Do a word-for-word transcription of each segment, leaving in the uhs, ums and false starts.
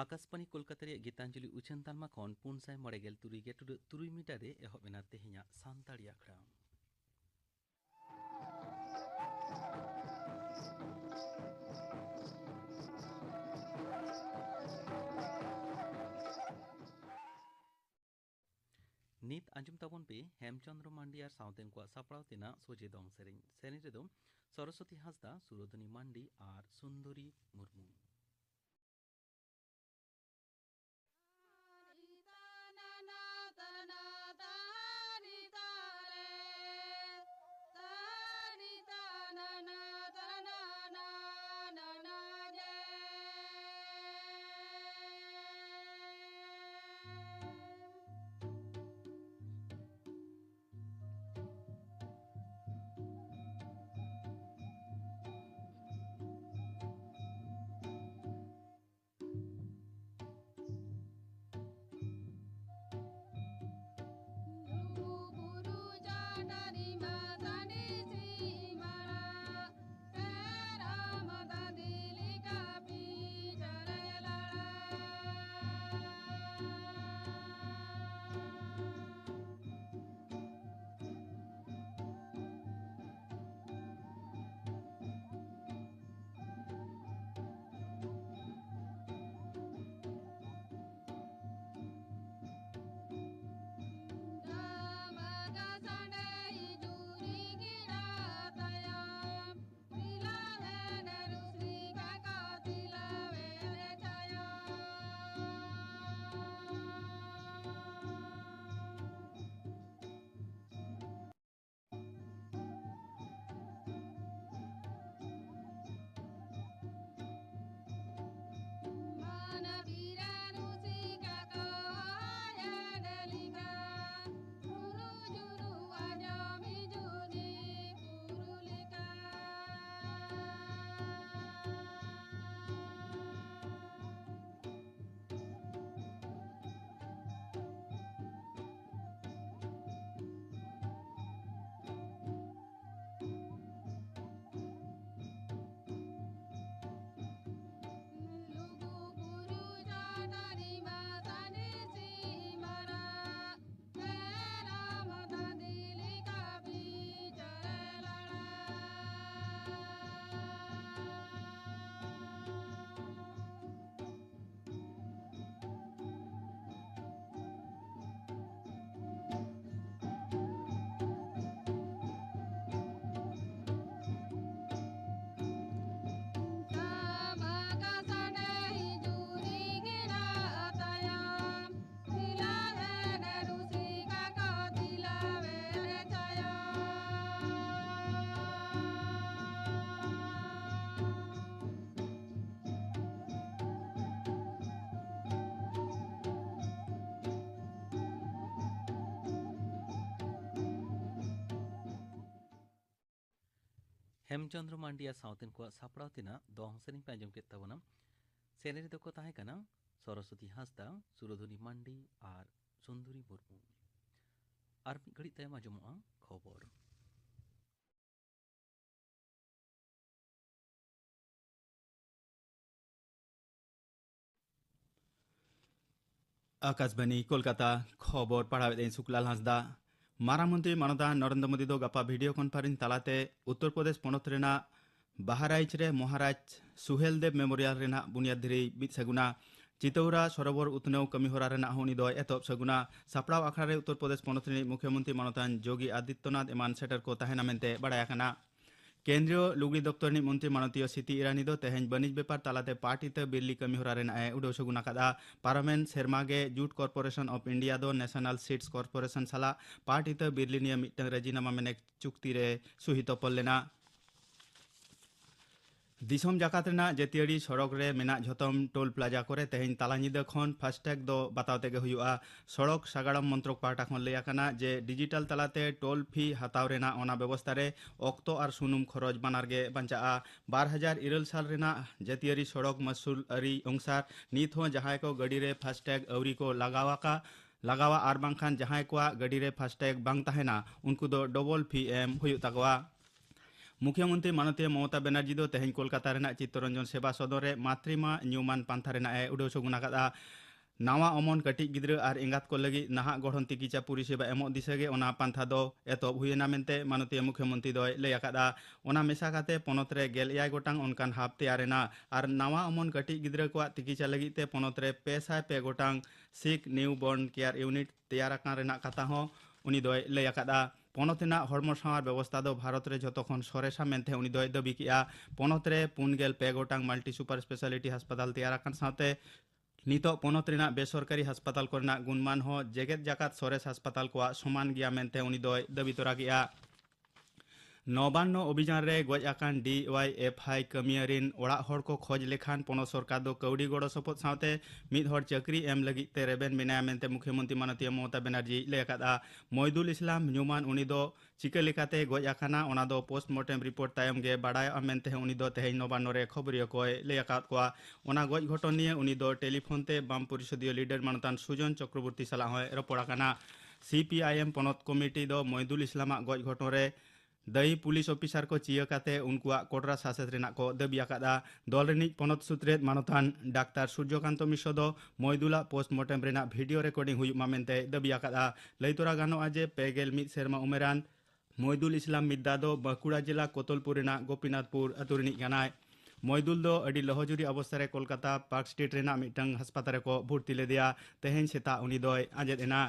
ᱟᱠᱟᱥᱵᱟᱬᱤ ᱠᱳᱞᱠᱟᱛᱟ ᱨᱮᱭᱟᱜ ᱜᱤᱛᱟᱧᱡᱚᱞᱤ ᱩᱪᱷᱟᱹᱱ ᱛᱟᱞᱢᱟ ᱠᱷᱚᱱ ᱯᱩᱱ ᱥᱟᱭ ᱢᱚᱬᱮ ᱜᱮᱞ ᱛᱩᱨᱩᱭ ᱜᱮᱞ ᱴᱩᱰᱟᱹᱜ ᱛᱩᱨᱩᱭ ᱢᱤᱴᱟᱨ ᱨᱮ ᱮᱦᱚᱵ ᱮᱱᱟ ᱛᱮᱦᱮᱧᱟᱜ ᱥᱟᱱᱛᱟᱲᱤ ᱟᱠᱷᱲᱟ᱾ ᱱᱤᱛ ᱟᱸᱡᱚᱢ ᱛᱟᱵᱚᱱ ᱯᱮ ᱦᱮᱢᱪᱚᱸᱫᱽᱨᱚ ᱢᱟᱱᱰᱤ ᱟᱨ ᱥᱟᱶᱛᱮᱱ ᱠᱚᱣᱟᱜ ᱥᱟᱯᱲᱟᱣ ᱛᱮᱱᱟᱜ ᱥᱚᱡᱷᱮ ᱫᱚᱝ ᱥᱮᱨᱮᱧ᱾ ᱥᱮᱨᱮᱧ ᱨᱮᱫᱚ ᱥᱚᱨᱚᱥᱚᱛᱤ ᱦᱟᱸᱥᱫᱟ, ᱥᱩᱨᱚᱫᱷᱚᱱᱤ ᱢᱟᱱᱰᱤ ᱟᱨ ᱥᱩᱱᱫᱚᱨᱤ ᱢᱩᱨᱢᱩ᱾ ᱦᱮᱢᱪᱚᱸᱫᱽᱨᱚ ᱢᱟᱱᱰᱤ ᱟᱨ ᱥᱟᱶᱛᱮᱱ ᱠᱚᱣᱟᱜ ᱥᱟᱯᱲᱟᱣ ᱛᱮᱱᱟᱜ ᱫᱚᱝ ᱥᱮᱨᱮᱧ ᱯᱮ ᱟᱸᱡᱚᱢ ᱠᱮᱫ ᱛᱟᱵᱚᱱᱟ᱾ ᱥᱮᱨᱮᱧ ᱨᱮᱫᱚ ᱠᱚ ᱛᱟᱦᱮᱸ ᱠᱟᱱᱟ ᱥᱚᱨᱚᱥᱚᱛᱤ ᱦᱟᱸᱥᱫᱟ, ᱥᱩᱨᱚᱫᱷᱩᱱᱤ ᱢᱟᱱᱰᱤ ᱟᱨ ᱥᱩᱱᱫᱚᱨᱤ ᱢᱩᱨᱢᱩ᱾ ᱟᱨ ᱢᱤᱫ ᱜᱷᱟᱹᱲᱤᱡ ᱛᱟᱭᱚᱢ ᱟᱸᱡᱚᱢᱚᱜᱼᱟ ᱠᱷᱚᱵᱚᱨ᱾ ᱟᱠᱟᱥᱵᱟᱱᱤ ᱠᱳᱞᱠᱟᱛᱟ, ᱠᱷᱚᱵᱚᱨ ᱯᱟᱲᱦᱟᱣᱮᱫ ᱟᱹᱧ ᱥᱩᱠᱞᱟᱞ ᱦᱟᱸᱥᱫᱟ᱾ ᱢᱟᱨᱟᱝ ᱢᱚᱱᱛᱨᱤ ᱢᱟᱱᱚᱛᱟᱱ ᱱᱚᱨᱮᱱᱫᱨᱚ ᱢᱳᱫᱤ ᱫᱚ ᱜᱟᱯᱟ video conference ᱛᱟᱞᱟᱛᱮ ᱩᱛᱛᱚᱨ ᱯᱨᱚᱫᱮᱥ ᱯᱚᱱᱚᱛ ᱨᱮᱱᱟᱜ ᱵᱟᱦᱟᱨᱟᱭᱤᱪ ᱨᱮ ᱢᱚᱦᱟᱨᱟᱡᱽ ᱥᱩᱦᱮᱞ ᱫᱮᱵ ᱢᱮᱢᱳᱨᱤᱭᱟᱞ ᱨᱮᱱᱟᱜ ᱵᱩᱱᱤᱭᱟᱫ ᱫᱷᱤᱨᱤᱭ ᱵᱤᱫ ᱥᱟᱹᱜᱩᱱᱟ᱾ ᱪᱤᱛᱟᱣᱨᱟ ᱥᱚᱨᱳᱵᱚᱨ ᱩᱛᱱᱟᱹᱣ ᱠᱟᱹᱢᱤ ᱦᱚᱨᱟ ᱨᱮᱱᱟᱜ ᱦᱚᱸ ᱩᱱᱤ ᱫᱚᱭ ᱮᱛᱚᱦᱚᱵ ᱥᱟᱹᱜᱩᱱᱟ᱾ ᱥᱟᱯᱲᱟᱣ ᱟᱠᱷᱲᱟ ᱨᱮ ᱩᱛᱛᱚᱨ ᱯᱨᱚᱫᱮᱥ ᱯᱚᱱᱚᱛ ᱨᱤᱱᱤᱡ ᱢᱩᱠᱷᱭᱚᱢᱚᱱᱛᱨᱤ ᱢᱟᱱᱚᱛᱟᱱ ᱡᱳᱜᱤ ᱟᱫᱤᱛᱭᱚᱱᱟᱛᱷ ᱮᱢᱟᱱ ᱥᱮᱴᱮᱨ ᱠᱚ ᱛᱟᱦᱮᱸᱱᱟ ᱢᱮᱱᱛᱮ ᱵᱟᱲᱟᱭ ᱟᱠᱟᱱᱟ᱾ ᱠᱮᱱᱫᱨᱤᱭᱚ ᱞᱩᱜᱽᱲᱤ ᱫᱚᱯᱛᱚᱨ ᱨᱤᱱᱤᱡ ᱢᱚᱱᱛᱨᱤ ᱢᱟᱱᱚᱛᱤᱭᱚ ᱥᱤᱛᱤ ᱤᱨᱟᱱᱤ ᱫᱚ ᱛᱮᱦᱮᱧ ᱵᱟᱹᱱᱤᱡᱽ ᱵᱮᱯᱟᱨ ᱛᱟᱞᱟᱛᱮ ᱯᱟᱴ ᱤᱛᱟᱹ ᱵᱤᱨᱞᱤ ᱠᱟᱹᱢᱤ ᱦᱚᱨᱟ ᱨᱮᱱᱟᱜ ᱮ ᱩᱰᱟᱹᱣ ᱥᱟᱹᱜᱩᱱ ᱟᱠᱟᱫᱼᱟ᱾ ᱯᱟᱨᱚᱢᱮᱱ ᱥᱮᱨᱢᱟ ᱜᱮ Jute Corporation of India ᱫᱚ National Seeds Corporation ᱥᱟᱞᱟᱜ ᱯᱟᱴ ᱤᱛᱟᱹ ᱵᱤᱨᱞᱤ ᱱᱤᱭᱟᱹ ᱢᱤᱫᱴᱟᱝ ᱨᱟᱡᱤᱱᱟᱢᱟ ᱢᱮᱱᱮᱠ ᱪᱩᱠᱛᱤ ᱨᱮ ᱥᱩᱦᱤ ᱛᱚᱯᱚᱞ ᱞᱮᱱᱟ᱾ ᱫᱤᱥᱚᱢ ᱡᱟᱠᱟᱛ ᱨᱮᱱᱟᱜ ᱡᱟᱹᱛᱤᱭᱟᱹᱨᱤ ᱥᱚᱲᱚᱠ ᱨᱮ ᱢᱮᱱᱟᱜ ᱡᱷᱚᱛᱚᱢ ᱴᱳᱞ ᱯᱞᱟᱡᱟ ᱠᱚᱨᱮ ᱛᱮᱦᱮᱧ ᱛᱟᱞᱟ ᱧᱤᱫᱟᱹ ᱠᱷᱚᱱ ᱯᱷᱟᱥᱴᱮᱜ ᱫᱚ ᱵᱟᱛᱟᱣ ᱛᱮᱜᱮ ᱦᱩᱭᱩᱜᱼᱟ᱾ ᱥᱚᱲᱚᱠ ᱥᱟᱜᱟᱲᱚᱢ ᱢᱚᱱᱛᱨᱚᱠ ᱯᱟᱦᱴᱟ ᱠᱷᱚᱱ ᱞᱟᱹᱭ ᱟᱠᱟᱱᱟ ᱡᱮ digital ᱛᱟᱞᱟᱛᱮ ᱴᱳᱞ ᱯᱷᱤ ᱦᱟᱛᱟᱣ ᱨᱮᱱᱟᱜ ᱚᱱᱟ ᱵᱮᱵᱚᱥᱛᱟ ᱨᱮ ᱚᱠᱛᱚ ᱟᱨ ᱥᱩᱱᱩᱢ ᱠᱷᱚᱨᱚᱪ ᱵᱟᱱᱟᱨ ᱜᱮ ᱵᱟᱧᱪᱟᱜᱼᱟ᱾ ᱵᱟᱨ ᱦᱟᱡᱟᱨ ᱤᱨᱟᱹᱞ ᱥᱟᱞ ᱨᱮᱱᱟᱜ ᱡᱟᱹᱛᱤᱭᱟᱹᱨᱤ ᱥᱚᱲᱚᱠ ᱢᱟᱹᱥᱩᱞ ᱟᱹᱨᱤ ᱚᱝᱥᱟᱨ ᱱᱤᱛ ᱦᱚᱸ ᱡᱟᱦᱟᱸᱭ ᱠᱚ ᱜᱟᱹᱰᱤ ᱨᱮ ᱯᱷᱟᱥᱴᱮᱜ ᱟᱹᱣᱨᱤ ᱠᱚ ᱞᱟᱜᱟᱣ ᱟᱠᱟ, ᱞᱟᱜᱟᱣᱟ ᱟᱨ ᱵᱟᱝᱠᱷᱟᱱ ᱡᱟᱦᱟᱸᱭ ᱠᱚᱣᱟᱜ ᱜᱟᱹᱰᱤ ᱨᱮ ᱯᱷᱟᱥᱴᱮᱜ ᱵᱟᱝ ᱛᱟᱦᱮᱱᱟ, ᱩᱱᱠᱩ ᱫᱚ ᱰᱚᱵᱚᱞ ᱯᱷᱤ ᱮᱢ ᱦᱩᱭᱩᱜ ᱛᱟᱠᱚᱣᱟ᱾ ᱢᱩᱠᱷᱭᱚᱢᱚᱱᱛᱨᱤ ᱢᱟᱱᱚᱛᱤᱭᱟᱹ ᱢᱚᱢᱚᱛᱟ ᱵᱮᱱᱟᱨᱡᱤ ᱫᱚ ᱛᱮᱦᱮᱧ ᱠᱳᱞᱠᱟᱛᱟ ᱨᱮᱱᱟᱜ ᱪᱤᱛᱛᱚᱨᱚᱧᱡᱚᱱ ᱥᱮᱵᱟ ᱥᱚᱫᱚᱱ ᱨᱮ ᱢᱟᱛᱨᱤᱢᱟ ᱧᱩᱢᱟᱱ ᱯᱟᱱᱛᱷᱟ ᱨᱮᱱᱟᱜ ᱮ ᱩᱰᱟᱹᱣ ᱥᱟᱹᱜᱩᱱ ᱟᱠᱟᱫᱼᱟ᱾ ᱱᱟᱣᱟ ᱚᱢᱚᱱ ᱠᱟᱹᱴᱤᱡ ᱜᱤᱫᱽᱨᱟᱹ ᱟᱨ ᱮᱸᱜᱟᱛ ᱠᱚ ᱞᱟᱹᱜᱤᱫ ᱱᱟᱦᱟᱜ ᱜᱚᱲᱦᱚᱱ ᱛᱤᱠᱤᱪᱷᱟ ᱯᱚᱨᱤᱥᱮᱵᱟ ᱮᱢᱚᱜ ᱫᱤᱥᱟᱹ ᱜᱮ ᱚᱱᱟ ᱯᱟᱱᱛᱷᱟ ᱫᱚ ᱮᱛᱚᱦᱚᱵ ᱦᱩᱭᱮᱱᱟ ᱢᱮᱱᱛᱮ ᱢᱟᱱᱚᱛᱤᱭᱟᱹ ᱢᱩᱠᱷᱭᱚᱢᱚᱱᱛᱨᱤ ᱫᱚᱭ ᱞᱟᱹᱭ ᱟᱠᱟᱫᱼᱟ᱾ ᱚᱱᱟ ᱢᱮᱥᱟ ᱠᱟᱛᱮ ᱯᱚᱱᱚᱛ ᱨᱮ ᱜᱮᱞ ᱮᱭᱟᱭ ᱜᱚᱴᱟᱝ ᱚᱱᱠᱟᱱ ᱦᱟᱵ ᱛᱮᱭᱟᱨ ᱮᱱᱟ ᱟᱨ ᱱᱟᱣᱟ ᱚᱢᱚᱱ ᱠᱟᱹᱴᱤᱡ ᱜᱤᱫᱽᱨᱟᱹ ᱠᱚᱣᱟᱜ ᱛᱤᱠᱤᱪᱷᱟ ᱞᱟᱹᱜᱤᱫ ᱛᱮ ᱯᱚᱱᱚᱛ ᱨᱮ ᱯᱮ ᱥᱟᱭ ᱯᱮ ᱜᱚᱴᱟᱝ ᱥᱤᱠ ᱱᱤᱭᱩ ᱵᱚᱨᱱ ᱠᱮᱭᱟᱨ ᱤᱭᱩᱱᱤᱴ ᱛᱮᱭᱟᱨ ᱟᱠᱟᱱ ᱨᱮᱱᱟᱜ ᱠᱟᱛᱷᱟ ᱦᱚᱸ ᱩᱱᱤ ᱫᱚᱭ ᱞᱟᱹᱭ ᱟᱠᱟᱫᱼᱟ᱾ ᱯᱚᱱᱚᱛ ᱨᱮᱱᱟᱜ ᱦᱚᱲᱢᱚ ᱥᱟᱶᱟᱨ ᱵᱮᱵᱚᱥᱛᱷᱟ ᱫᱚ ᱵᱷᱟᱨᱚᱛ ᱨᱮ ᱡᱷᱚᱛᱚ ᱠᱷᱚᱱ ᱥᱚᱨᱮᱥᱟ ᱢᱮᱱᱛᱮ ᱩᱱᱤ ᱫᱚᱭ ᱫᱟᱹᱵᱤ ᱠᱮᱫᱼᱟ᱾ ᱯᱚᱱᱚᱛ ᱨᱮ ᱯᱩᱱ ᱜᱮᱞ ᱯᱮ ᱜᱚᱴᱟᱝ multi super speciality ᱦᱟᱥᱯᱟᱛᱟᱞ ᱛᱮᱭᱟᱨ ᱟᱠᱟᱱ ᱥᱟᱶᱛᱮ ᱱᱤᱛᱚᱜ ᱯᱚᱱᱚᱛ ᱨᱮᱱᱟᱜ ᱵᱮᱥᱚᱨᱠᱟᱨᱤ ᱦᱟᱥᱯᱟᱛᱟᱞ ᱠᱚᱨᱮᱱᱟᱜ ᱜᱩᱱᱢᱟᱱ ᱦᱚᱸ ᱡᱮᱜᱮᱛ ᱡᱟᱠᱟᱛ ᱥᱚᱨᱮᱥ ᱦᱟᱥᱯᱟᱛᱟᱞ ᱠᱚᱣᱟᱜ ᱥᱚᱢᱟᱱ ᱜᱮᱭᱟ ᱢᱮᱱᱛᱮ ᱩᱱᱤ ᱫᱚᱭ ᱫᱟᱹᱵᱤ ᱛᱚᱨᱟ ᱠᱮᱫᱼᱟ᱾ ᱱᱚᱵᱟᱱᱱᱚ ᱚᱵᱷᱤᱡᱟᱱ ᱨᱮ ᱜᱚᱡ ᱟᱠᱟᱱ ᱰᱤᱣᱟᱭᱮᱯᱷᱟᱭ ᱠᱟᱹᱢᱤᱭᱟᱹ ᱨᱤᱱ ᱚᱲᱟᱜ ᱦᱚᱲ ᱠᱚ ᱠᱷᱚᱡᱽ ᱞᱮᱠᱷᱟᱱ ᱯᱚᱱᱚᱛ ᱥᱚᱨᱠᱟᱨ ᱫᱚ ᱠᱟᱹᱣᱰᱤ ᱜᱚᱲᱚ ᱥᱚᱯᱚᱦᱚᱫ ᱥᱟᱶᱛᱮ ᱢᱤᱫ ᱦᱚᱲ ᱪᱟᱹᱠᱨᱤ ᱮᱢ ᱞᱟᱹᱜᱤᱫ ᱛᱮ ᱨᱮᱵᱮᱱ ᱢᱮᱱᱟᱭᱟ ᱢᱮᱱᱛᱮ ᱢᱩᱠᱷᱭᱚᱢᱚᱱᱛᱨᱤ ᱢᱟᱱᱚᱛᱤᱭᱟᱹ ᱢᱚᱢᱚᱛᱟ ᱵᱮᱱᱟᱨᱡᱤᱭ ᱞᱟᱹᱭ ᱟᱠᱟᱫᱼᱟ᱾ ᱢᱚᱭᱫᱩᱞ ᱤᱥᱞᱟᱢ ᱧᱩᱢᱟᱱ ᱩᱱᱤ ᱫᱚ ᱪᱤᱠᱟᱹ ᱞᱮᱠᱟᱛᱮ ᱜᱚᱡ ᱟᱠᱟᱱᱟ, ᱚᱱᱟ ᱫᱚ ᱯᱳᱥᱴᱢᱚᱨᱴᱮᱢ ᱨᱤᱯᱳᱨᱴ ᱛᱟᱭᱚᱢ ᱜᱮ ᱵᱟᱰᱟᱭᱚᱜᱼᱟ ᱢᱮᱱᱛᱮ ᱩᱱᱤ ᱫᱚ ᱛᱮᱦᱮᱧ ᱱᱚᱵᱟᱱᱱᱚ ᱨᱮ ᱠᱷᱚᱵᱚᱨᱤᱭᱟᱹ ᱠᱚᱭ ᱞᱟᱹᱭ ᱟᱠᱟᱫ ᱠᱚᱣᱟ᱾ ᱚᱱᱟ ᱜᱚᱡ ᱜᱷᱚᱴᱚᱱ ᱱᱤᱭᱮ ᱩᱱᱤ ᱫᱚ ᱴᱮᱞᱤᱯᱷᱳᱱ ᱛᱮ ᱵᱟᱢ ᱯᱚᱨᱤᱥᱚᱫᱤᱭᱟᱹ ᱞᱤᱰᱟᱨ ᱢᱟᱱᱚᱛᱟᱱ ᱥᱩᱡᱚᱱ ᱪᱚᱠᱨᱚᱵᱚᱨᱛᱤ ᱥᱟᱞᱟᱜ ᱦᱚᱸᱭ ᱨᱚᱯᱚᱲ ᱟᱠᱟᱱᱟ᱾ ᱥᱤ ᱯᱤ ᱟᱭ ᱮᱢ ᱯᱚᱱᱚᱛ ᱠᱚᱢᱤᱴᱤ ᱫᱚ ᱢᱚᱭᱫᱩᱞ ᱤᱥᱞᱟᱢᱟᱜ ᱜᱚᱡ ᱜᱷᱚᱴᱚᱱ ᱨᱮ ᱫᱟᱹᱭᱤ ᱯᱩᱞᱤᱥ ᱚᱯᱷᱤᱥᱟᱨ ᱠᱚ ᱪᱤᱭᱟᱹ ᱠᱟᱛᱮ ᱩᱱᱠᱩᱣᱟᱜ ᱠᱚᱴᱨᱟ ᱥᱟᱥᱮᱛ ᱨᱮᱱᱟᱜ ᱠᱚ ᱫᱟᱹᱵᱤ ᱟᱠᱟᱫᱼᱟ᱾ ᱫᱚᱞ ᱨᱤᱱᱤᱡ ᱯᱚᱱᱚᱛ ᱥᱩᱛᱨᱮᱛ ᱢᱟᱱᱚᱛᱟᱱ ᱰᱟᱠᱛᱟᱨ ᱥᱩᱨᱡᱚᱠᱟᱱᱛᱚ ᱢᱤᱥᱨᱚ ᱫᱚ ᱢᱚᱭᱫᱩᱞᱟᱜ ᱯᱳᱥᱴᱢᱚᱨᱴᱮᱢ ᱨᱮᱱᱟᱜ ᱵᱷᱤᱰᱤᱭᱳ ᱨᱮᱠᱚᱨᱰᱤᱝ ᱦᱩᱭᱩᱜ ᱢᱟ ᱢᱮᱱᱛᱮ ᱫᱟᱹᱵᱤ ᱟᱠᱟᱫᱼᱟ᱾ ᱞᱟᱹᱭ ᱛᱚᱨᱟ ᱜᱟᱱᱚᱜᱼᱟ ᱡᱮ ᱯᱮ ᱜᱮᱞ ᱢᱤᱫ ᱥᱮᱨᱢᱟ ᱩᱢᱮᱨᱟᱱ ᱢᱚᱭᱫᱩᱞ ᱤᱥᱞᱟᱢ ᱢᱤᱫᱫᱟ ᱫᱚ ᱵᱟᱸᱠᱩᱲᱟ ᱡᱮᱞᱟ ᱠᱳᱛᱚᱞᱯᱩᱨ ᱨᱮᱱᱟᱜ ᱜᱳᱯᱤᱱᱟᱛᱷᱯᱩᱨ ᱟᱹᱛᱩ ᱨᱤᱱᱤᱡ ᱠᱟᱱᱟᱭ᱾ ᱢᱚᱭᱫᱩᱞ ᱫᱚ ᱟᱹᱰᱤ ᱞᱚᱦᱚᱡᱩᱨᱤ ᱚᱵᱚᱥᱛᱟ ᱨᱮ ᱠᱳᱞᱠᱟᱛᱟ ᱯᱟᱨᱠ ᱥᱴᱨᱤᱴ ᱨᱮᱱᱟᱜ ᱢᱤᱫᱴᱟᱝ ᱦᱟᱥᱯᱟᱛᱟᱞ ᱨᱮᱠᱚ ᱵᱷᱚᱨᱛᱤ ᱞᱮᱫᱮᱭᱟ᱾ ᱛᱮᱦᱮᱧ ᱥᱮᱛᱟᱜ ᱩᱱᱤ ᱫᱚᱭ ᱟᱸᱡᱮᱫ ᱮᱱᱟ᱾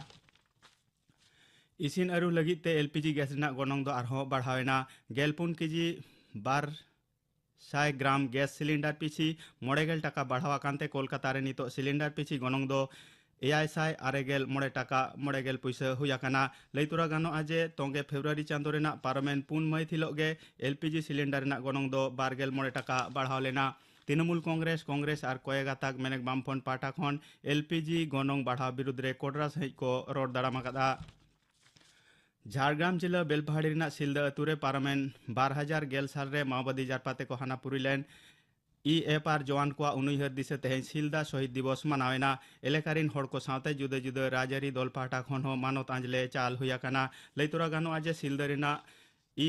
ᱤᱥᱤᱱ ᱟᱹᱨᱩ ᱞᱟᱹᱜᱤᱫ ᱛᱮ ᱮᱞ ᱯᱤ ᱡᱤ ᱜᱮᱥ ᱨᱮᱱᱟᱜ ᱜᱚᱱᱚᱝ ᱫᱚ ᱟᱨᱦᱚᱸ ᱵᱟᱲᱦᱟᱣ ᱮᱱᱟ᱾ ᱜᱮᱞ ᱯᱩᱱ ᱠᱮᱡᱤ ᱵᱟᱨ ᱥᱟᱭ ᱜᱨᱟᱢ ᱜᱮᱥ ᱥᱤᱞᱤᱱᱰᱟᱨ ᱯᱤᱪᱷᱤ ᱢᱚᱬᱮ ᱜᱮᱞ ᱴᱟᱠᱟ ᱵᱟᱲᱦᱟᱣ ᱟᱠᱟᱱ ᱛᱮ ᱠᱳᱞᱠᱟᱛᱟ ᱨᱮ ᱱᱤᱛᱚᱜ ᱥᱤᱞᱤᱱᱰᱟᱨ ᱯᱤᱪᱷᱤ ᱜᱚᱱᱚᱝ ᱫᱚ ᱮᱭᱟᱭ ᱥᱟᱭ ᱟᱨᱮ ᱜᱮᱞ ᱢᱚᱬᱮ ᱴᱟᱠᱟ ᱢᱚᱬᱮ ᱜᱮᱞ ᱯᱩᱭᱥᱟᱹ ᱦᱩᱭ ᱟᱠᱟᱱᱟ᱾ ᱞᱟᱹᱭ ᱛᱚᱨᱟ ᱜᱟᱱᱚᱜᱼᱟ ᱡᱮ ᱛᱚᱝᱜᱮ ᱯᱷᱮᱵᱽᱨᱩᱣᱟᱨᱤ ᱪᱟᱸᱫᱚ ᱨᱮᱱᱟᱜ ᱯᱟᱨᱚᱢᱮᱱ ᱯᱩᱱ ᱢᱟᱹᱦᱤᱛ ᱦᱤᱞᱚᱜ ᱜᱮ ᱮᱞ ᱯᱤ ᱡᱤ ᱥᱤᱞᱤᱱᱰᱟᱨ ᱨᱮᱱᱟᱜ ᱜᱚᱱᱚᱝ ᱫᱚ ᱵᱟᱨ ᱜᱮᱞ ᱢᱚᱬᱮ ᱴᱟᱠᱟ ᱵᱟᱲᱦᱟᱣ ᱞᱮᱱᱟ᱾ ᱛᱨᱤᱱᱚᱢᱩᱞ ᱠᱚᱝᱜᱨᱮᱥ, ᱠᱚᱝᱜᱨᱮᱥ ᱟᱨ ᱠᱚᱭᱮ ᱜᱟᱛᱟᱠ ᱢᱮᱱᱮᱠ ᱵᱟᱢᱯᱷᱨᱚᱱᱴ ᱯᱟᱦᱴᱟ ᱠᱷᱚᱱ ᱮᱞ ᱯᱤ ᱡᱤ ᱜᱚᱱᱚᱝ ᱵᱟᱲᱦᱟᱣ ᱵᱤᱨᱩᱫᱽ ᱨᱮ ᱠᱚᱰᱨᱟ ᱥᱟᱹᱦᱤᱡ ᱠᱚ ᱨᱚᱲ ᱫᱟᱲᱟᱢ ᱟᱠᱟᱫᱼᱟ᱾ ᱡᱷᱟᱲᱜᱨᱟᱢ ᱡᱤᱞᱟᱹ ᱵᱮᱞᱯᱟᱦᱟᱲᱤ ᱨᱮᱱᱟᱜ ᱥᱤᱞᱫᱟᱹ ᱟᱹᱛᱩ ᱨᱮ ᱯᱟᱨᱚᱢᱮᱱ ᱵᱟᱨ ᱦᱟᱡᱟᱨ ᱜᱮᱞ ᱥᱟᱞ ᱨᱮ ᱢᱟᱣᱵᱟᱫᱤ ᱡᱟᱨᱯᱟ ᱛᱮᱠᱚ ᱦᱟᱱᱟ ᱯᱩᱨᱤ ᱞᱮᱱ ᱤ ᱮᱯᱷ ᱟᱨ ᱡᱚᱣᱟᱱ ᱠᱚᱣᱟᱜ ᱩᱱᱩᱭᱦᱟᱹᱨ ᱫᱤᱥᱟᱹ ᱛᱮᱦᱮᱧ ᱥᱤᱞᱫᱟ ᱥᱚᱦᱤᱫ ᱫᱤᱵᱚᱥ ᱢᱟᱱᱟᱣ ᱮᱱᱟ᱾ ᱮᱞᱟᱠᱟ ᱨᱤᱱ ᱦᱚᱲ ᱠᱚ ᱥᱟᱶᱛᱮ ᱡᱩᱫᱟᱹ ᱡᱩᱫᱟᱹ ᱨᱟᱡᱽᱟᱹᱨᱤ ᱫᱚᱞ ᱯᱟᱦᱴᱟ ᱠᱷᱚᱱ ᱦᱚᱸ ᱢᱟᱱᱚᱛ ᱟᱸᱡᱽᱞᱮ ᱪᱟᱞ ᱦᱩᱭ ᱟᱠᱟᱱᱟ᱾ ᱞᱟᱹᱭ ᱛᱚᱨᱟ ᱜᱟᱱᱚᱜᱼᱟ ᱡᱮ ᱥᱤᱞᱫᱟᱹ ᱨᱮᱱᱟᱜ